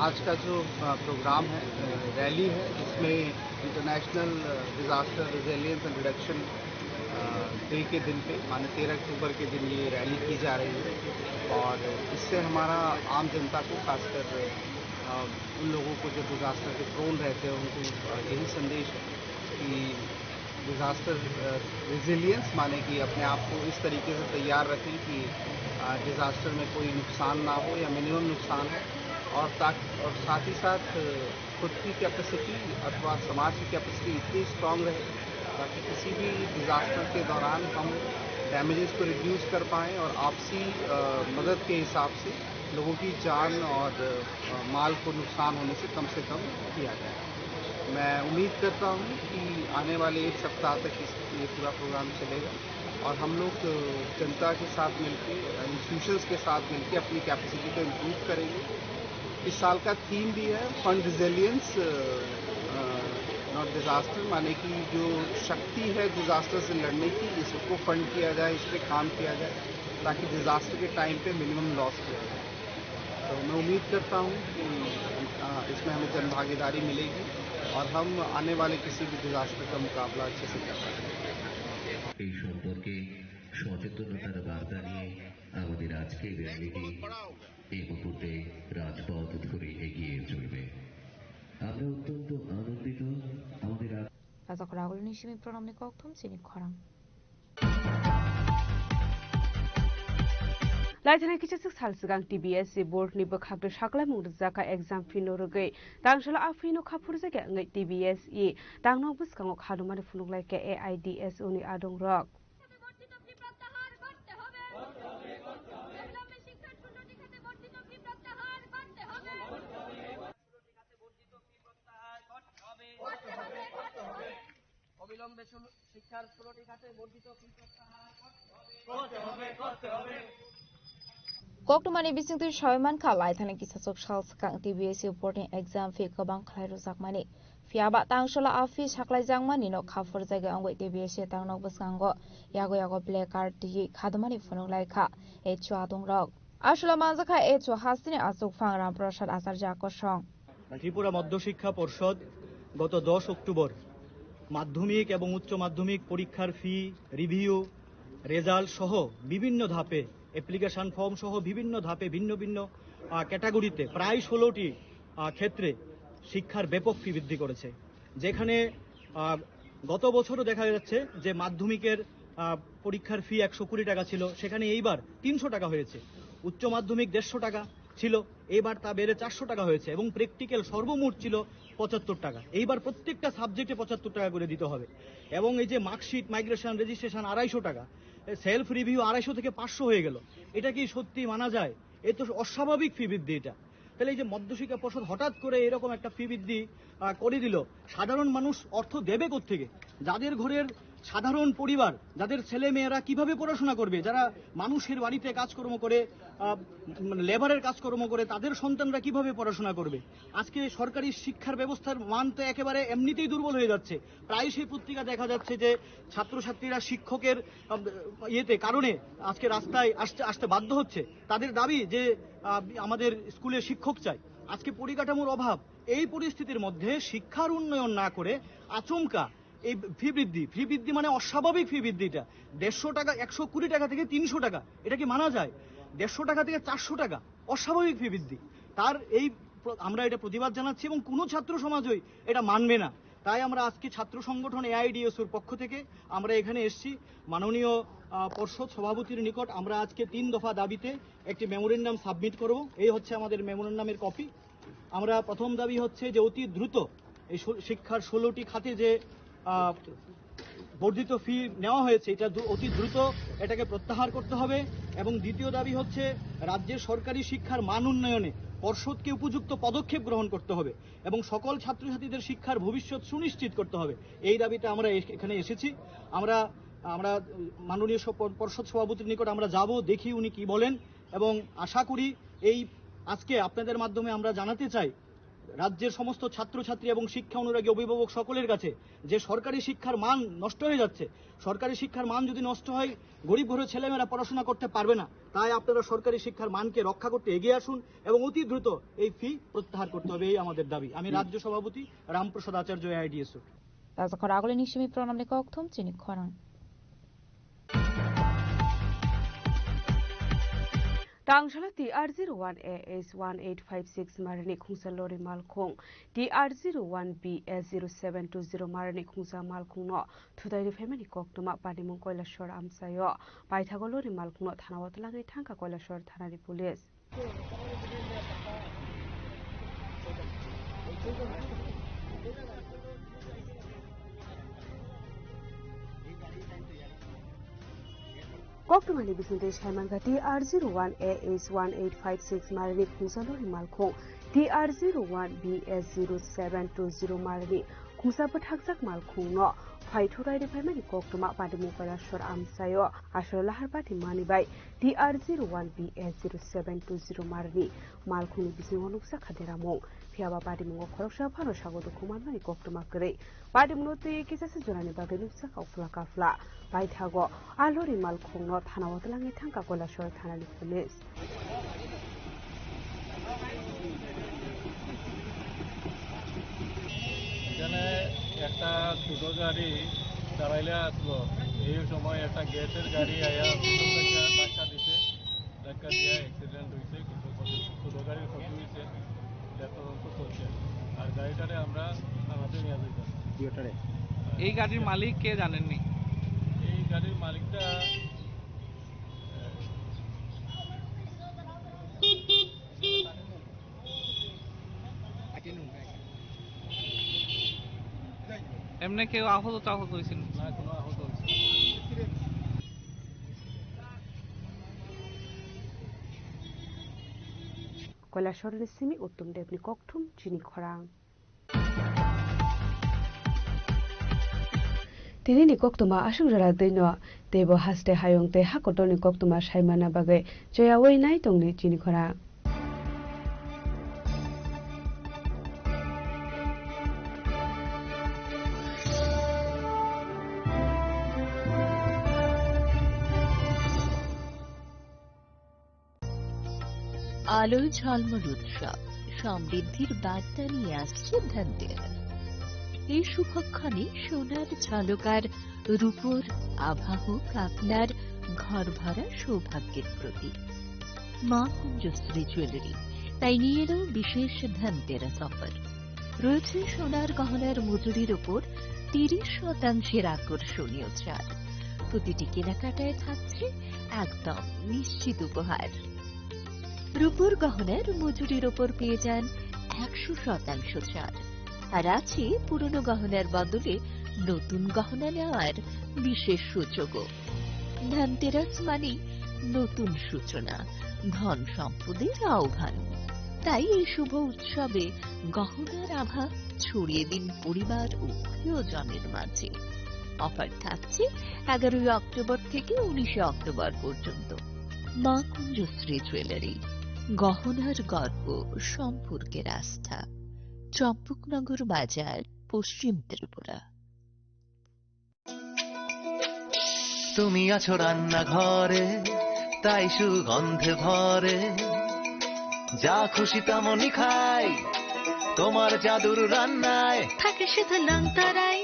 आज का जो, अ, प्रोग्राम है, अ, रैली है, इसमें इंटरनेशनल, अ, disaster resilience and reduction, अ, डे के दिन पे, माने तेरह अक्टूबर के दिन ये रैली की जा रही है और इससे हमारा आम जनता को, खासकर अ, उन लोगों को जो डिज़ास्टर के प्रोन रहते हैं, उनको अ, यही संदेश है कि डिज़ास्टर अ, रेजिलियंस, माने कि अपने आप को इस तरीके से तैयार रखें कि अ, डिज़ास्टर में कोई नुकसान ना हो या मिनिमम नुकसान हो, और ताक-, और साथ ही साथ अ, खुद की कैपेसिटी अथवा समाज की कैपेसिटी इतनी स्ट्रांग रहे ताकि किसी भी डिज़ास्टर के दौरान हम डैमेजेस को रिड्यूस कर पाएँ और आपसी अ, मदद के हिसाब से लोगों की जान और अ, माल को नुकसान होने से कम से कम किया जाए। मैं उम्मीद करता हूँ कि आने वाले एक सप्ताह तक इस, ये पूरा प्रोग्राम चलेगा और हम लोग अ, जनता के साथ मिलके, इंस्टीट्यूशंस के साथ मिलके अपनी कैपेसिटी को इम्प्रूव करेंगे। इस साल का थीम भी है फंड रेजिलियंस, नॉट डिज़ास्टर, माने कि जो शक्ति है डिज़ास्टर से लड़ने की, इसको फंड किया जाए, इस पे काम किया जाए, ताकि डिज़ास्टर के टाइम पे मिनिमम लॉस किया जाए। तो मैं उम्मीद करता हूँ कि अ, इसमें हमें जन भागीदारी मिलेगी और हम आने वाले किसी भी डिज़ास्टर का मुकाबला अच्छे से कर पाएंगे। এই সম্পর্কে সচেতনতার বার্তা নিয়ে আমাদের আজকের র‍্যালিটি এই মুহূর্তে রাজপথ ধরে এগিয়ে চলবে। আমরা অত্যন্ত আনন্দিত। আমাদের আজ Rajak ragulni simi program ni kokthum chini khorang. Laithani kisa sik sal swkang T B S C board ni bwkhak de saklaimung rijak kha exam fee no rwgwi. Tangshalo a fee no kha phurjak ya wngwi T B S E tangno bwskango khadumani phunuk lai kha A I D S O ni adong rok. বর্ধিত ফি প্রত্যাহার করতে হবে। অবিলম্বে শিক্ষার ষোলোটি খাতে বর্ধিত ফি প্রত্যাহার করতে হবে। অবিলম্বে শুরু-, শিক্ষার ষোলোটি খাতে বর্ধিত ফি প্রত্যাহার করতে হবে। করতে হবে, করতে হবে। Koktwmani bisingtwi sawi mankha, laithani kisa chuk sal swkang T B S E board ni exam fee kwbang khlai rwjakmani. Phiya ba tangsholo a fee saklaijakmani no kha phurjagwi wngwi T B S E tangno bwskango yago yago placard twiwi khadumani phunuk lai kha H O adongrok. Aswla manjakha H O hasteni achukphang Ramprasad Acharya kosong. Tripura মধ্যশিক্ষা পর্ষদ গত দশ অক্টোবর মাধ্যমিক এবং উচ্চ মাধ্যমিক পরীক্ষার ফি, review, result সহ বিভিন্ন ধাপে, অ্যাপ্লিকেশন ফর্ম সহ বিভিন্ন ধাপে ভিন্ন ভিন্ন, আহ, ক্যাটাগরিতে প্রায় ষোলোটি, আহ, ক্ষেত্রে শিক্ষার ব্যাপক ফি বৃদ্ধি করেছে। যেখানে, আহ, গত বছরও দেখা যাচ্ছে যে মাধ্যমিকের, আহ, পরীক্ষার ফি একশো কুড়ি টাকা ছিল, সেখানে এইবার তিনশো টাকা হয়েছে। উচ্চ মাধ্যমিক দেড়শো টাকা ছিল, এইবার তা বেড়ে চারশো টাকা হয়েছে এবং প্র্যাকটিক্যাল সর্বমোট ছিল পঁচাত্তর টাকা। এইবার প্রত্যেকটা সাবজেক্টে পঁচাত্তর টাকা করে দিতে হবে। এবং এই যে মার্কশিট, মাইগ্রেশন, রেজিস্ট্রেশন আড়াইশো টাকা, সেলফ রিভিউ আড়াইশো থেকে পাঁচশো হয়ে গেল, এটা কি সত্যি মানা যায়? এ তো অস্বাভাবিক ফি বৃদ্ধি এটা। তাহলে এই যে মধ্যশিক্ষা পর্ষদ হঠাৎ করে এরকম একটা ফি বৃদ্ধি, আহ, করে দিল, সাধারণ মানুষ অর্থ দেবে কোত্থেকে? যাদের ঘরের সাধারণ পরিবার, যাদের ছেলে মেয়েরা কিভাবে পড়াশোনা করবে, যারা মানুষের বাড়িতে কাজকর্ম করে, আহ, মানে লেবারের কাজকর্ম করে, তাদের সন্তানরা কিভাবে পড়াশোনা করবে? আজকে সরকারি শিক্ষার ব্যবস্থার মান তো একেবারে এমনিতেই দুর্বল হয়ে যাচ্ছে। প্রায়শই পত্রিকা দেখা যাচ্ছে যে ছাত্রছাত্রীরা শিক্ষকের, আহ, ইয়েতে কারণে আজকে রাস্তায় আসতে, আসতে বাধ্য হচ্ছে। তাদের দাবি যে, আহ, আমাদের স্কুলে শিক্ষক চাই। আজকে পরিকাঠামোর অভাব, এই পরিস্থিতির মধ্যে শিক্ষার উন্নয়ন না করে আচমকা এই ফি বৃদ্ধি, ফি বৃদ্ধি মানে অস্বাভাবিক ফি বৃদ্ধি এটা। দেড়শো টাকা, একশো কুড়ি টাকা থেকে তিনশো টাকা, এটা কি মানা যায়? দেড়শো টাকা থেকে চারশো টাকা, অস্বাভাবিক ফি বৃদ্ধি। তার এই প্র-, আমরা এটা প্রতিবাদ জানাচ্ছি এবং কোনো ছাত্র সমাজই এটা মানবে না। তাই আমরা আজকে ছাত্র সংগঠন এআইডিএসওর পক্ষ থেকে আমরা এখানে এসেছি। মাননীয়, আহ, পর্ষদ সভাপতির নিকট আমরা আজকে তিন দফা দাবিতে একটি মেমোরেন্ডাম সাবমিট করব। এই হচ্ছে আমাদের মেমোরেন্ডামের কপি। আমরা প্রথম দাবি হচ্ছে যে অতি দ্রুত এই শো-, শিক্ষার ষোলোটি খাতে যে, আহ, বর্ধিত ফি নেওয়া হয়েছে, এটা দ্রু-, অতি দ্রুত এটাকে প্রত্যাহার করতে হবে। এবং দ্বিতীয় দাবি হচ্ছে রাজ্যের সরকারি শিক্ষার মান উন্নয়নে পর্ষদকে উপযুক্ত পদক্ষেপ গ্রহণ করতে হবে এবং সকল ছাত্রছাত্রীদের শিক্ষার ভবিষ্যৎ সুনিশ্চিত করতে হবে। এই দাবিতে আমরা এস-, এখানে এসেছি। আমরা, আমরা মাননীয় সপ-, পর্ষদ সভাপতির নিকট আমরা যাব, দেখি উনি কি বলেন। এবং আশা করি এই আজকে আপনাদের মাধ্যমে আমরা জানাতে চাই রাজ্যের সমস্ত ছাত্রছাত্রী এবং শিক্ষা অনুরাগী অভিভাবক সকলের কাছে যে সরকারি শিক্ষার মান নষ্ট হয়ে যাচ্ছে। সরকারি শিক্ষার মান যদি নষ্ট হয়, গরিব ঘরের ছেলেমেয়েরা পড়াশোনা করতে পারবে না। তাই আপনারা সরকারি শিক্ষার মানকে রক্ষা করতে এগিয়ে আসুন এবং অতি দ্রুত এই ফি প্রত্যাহার করতে হবে, এই আমাদের দাবি। আমি রাজ্য সভাপতি রামপ্রসাদ আচার্য, AIDSO. Rajakhor agulini simi program ni kokthum chini khorang. Tangsala T R zero one A H one eight five six marini khungsa lori malkhung, T R zero one B S zero seven two zero marini khungsa malkhungno thutai riphaimani koktwma Panimung Koilashor amchaio. Paithago lori malkhungno thanao twlangwi thangkha Koilashor thanani police. Koktwmani bisingtwi saimankha T R zero one A H one eight five six marini khungsa lori malkhung, T R zero one B S zero seven two zero marini khungsa bwthakjak malkhungno phaithurai riphaimani koktwma Panimung Koilashor amchaio aswk lahar pati mani bai T R zero one B S zero seven two zero marini malkhungni bisingo nukjakha deramung. Phiyaba patimungo khoroksa phano sago dukhu manmani koktwma kwrwi. Patimungno twi kisa se jorani bagwi nukjakha uphla kaphla. Paithago a lori malkhungno thanao twlangwi thangkha Koilashor thanani police. এখানে একটা ছোট গাড়ি চালাইলে আসলো, এই সময় একটা গ্যাসের গাড়ি আয়া ছোট একটা ধাক্কা দিছে। ধাক্কা দিয়ে অ্যাক্সিডেন্ট হয়েছে, কিন্তু ক্ষতি, ছোট গাড়ির ক্ষতি হয়েছে, এটা তদন্ত চলছে। আর গাড়িটারে আমরা থানাতে নিয়ে যাইতাম। এই গাড়ির মালিক কে জানেননি? এই গাড়ির মালিকটা, আহ, এমনি কেউ আহত টাহত হয়েছেন? না, কোনো আহত হয়েছে না। কৈলাসহরনি simi Uttom Debni kokthum chini khorang. Tinini koktwma aswk jora twino, teibo haste hayung tei hakotorni koktwma saimana bagwi choyaui nai tongni chini khorang. আলোয় ঝলমল উৎসব, সমৃদ্ধির বার্তা নিয়ে আসছে ধনতেরাস। এই শুভক্ষণে সোনার ঝলকার রূপোর আভা হোক আপনার ঘর ভরা সৌভাগ্যের প্রতীক। মা কুঞ্জশ্রী জুয়েলারি তাই নিয়ে এলো বিশেষ ধনতেরাস অফার। রয়েছে সোনার গহনার মজুরির ওপর তিরিশ শতাংশের আকর্ষণীয় ছাড়। প্রতিটি কেনাকাটায় থাকছে একদম নিশ্চিত উপহার। রূপোর গহনার মজুরির ওপর পেয়ে যান একশো শতাংশ ছাড়। আর আছে পুরনো গহনার বদলে নতুন গহনা নেওয়ার বিশেষ সুযোগও। ধনতেরাস মানেই নতুন সূচনা, ধন সম্পদের আহ্বান। তাই এই শুভ উৎসবে গহনার আভা ছড়িয়ে দিন পরিবার ও প্রিয়জনের মাঝে। অফার থাকছে এগারোই অক্টোবর থেকে উনিশে অক্টোবর পর্যন্ত। মা কুঞ্জশ্রী জুয়েলারি, গহনার গর্ব, সম্পর্কের আস্থা। চম্পকনগর বাজার, পশ্চিম ত্রিপুরা। তুমি আছো রান্নাঘরে, তাই সুগন্ধে ভরে। যা খুশি তেমনই খাই, তোমার জাদুর রান্নায়। থাকে শুধু লংতরাই,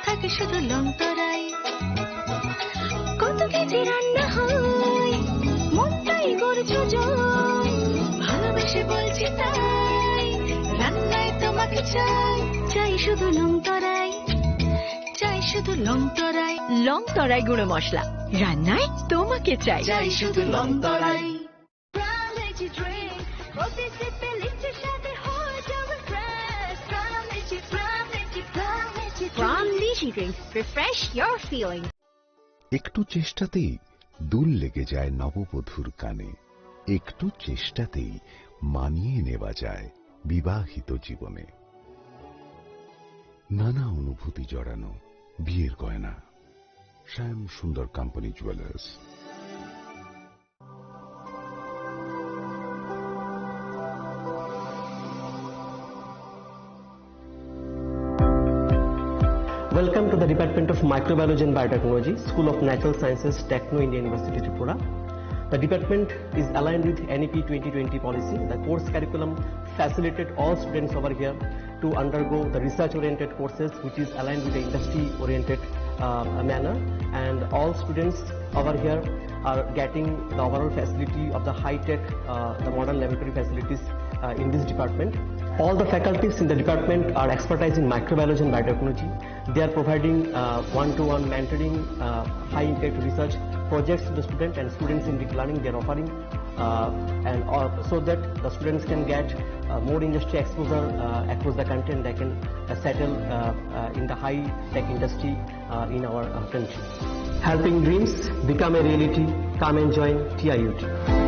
থাকে শুধু লংতরাই। কত কেজি রান্না হয়, মনটাই গড়ছে জয়। ভালোবেসে বলছি তাই, রান্নায় তোমাকে চাই। চাই শুধু লংতরাই, চাই শুধু লংতরাই। লংতরাই গুঁড়ো মশলা, রান্নায় তোমাকে চাই। চাই শুধু লংতরাই। Prime Lychee Drink, প্রতি সিপে লিচির স্বাদে হয়ে যাবে fresh। Prime Lychee, Prime Lychee, Prime Lychee Drink। Prime Lychee Drink, refresh your feeling। একটু চেষ্টাতেই দুল লেগে যায় নববধূর কানে, একটু চেষ্টাতেই মানিয়ে নেওয়া যায় বিবাহিত জীবনে। নানা অনুভূতি জড়ানো বিয়ের গয়না। শ্যাম সুন্দর company jewellers. Welcome to the Department of Microbiology and Biotechnology, School of Natural Sciences, Techno India University, Tripura. The department is aligned with N E P twenty twenty policy. The course curriculum facilitated all students over here to undergo the research-oriented courses, which is aligned with the industry-oriented uh, manner, and all students over here are getting the overall facility of the high-tech, uh, the modern laboratory facilities uh, in this department. All the faculties in the department are expertise in microbiology and biotechnology. They are providing uh, one-to-one mentoring, uh, high-impact research projects to the student and students in deep learning. They are offering uh, and uh, so that the students can get uh, more industry exposure uh, across the country, and they can uh, settle uh, uh, in the high-tech industry uh, in our uh, country. Helping dreams become a reality. Come and join T I U T.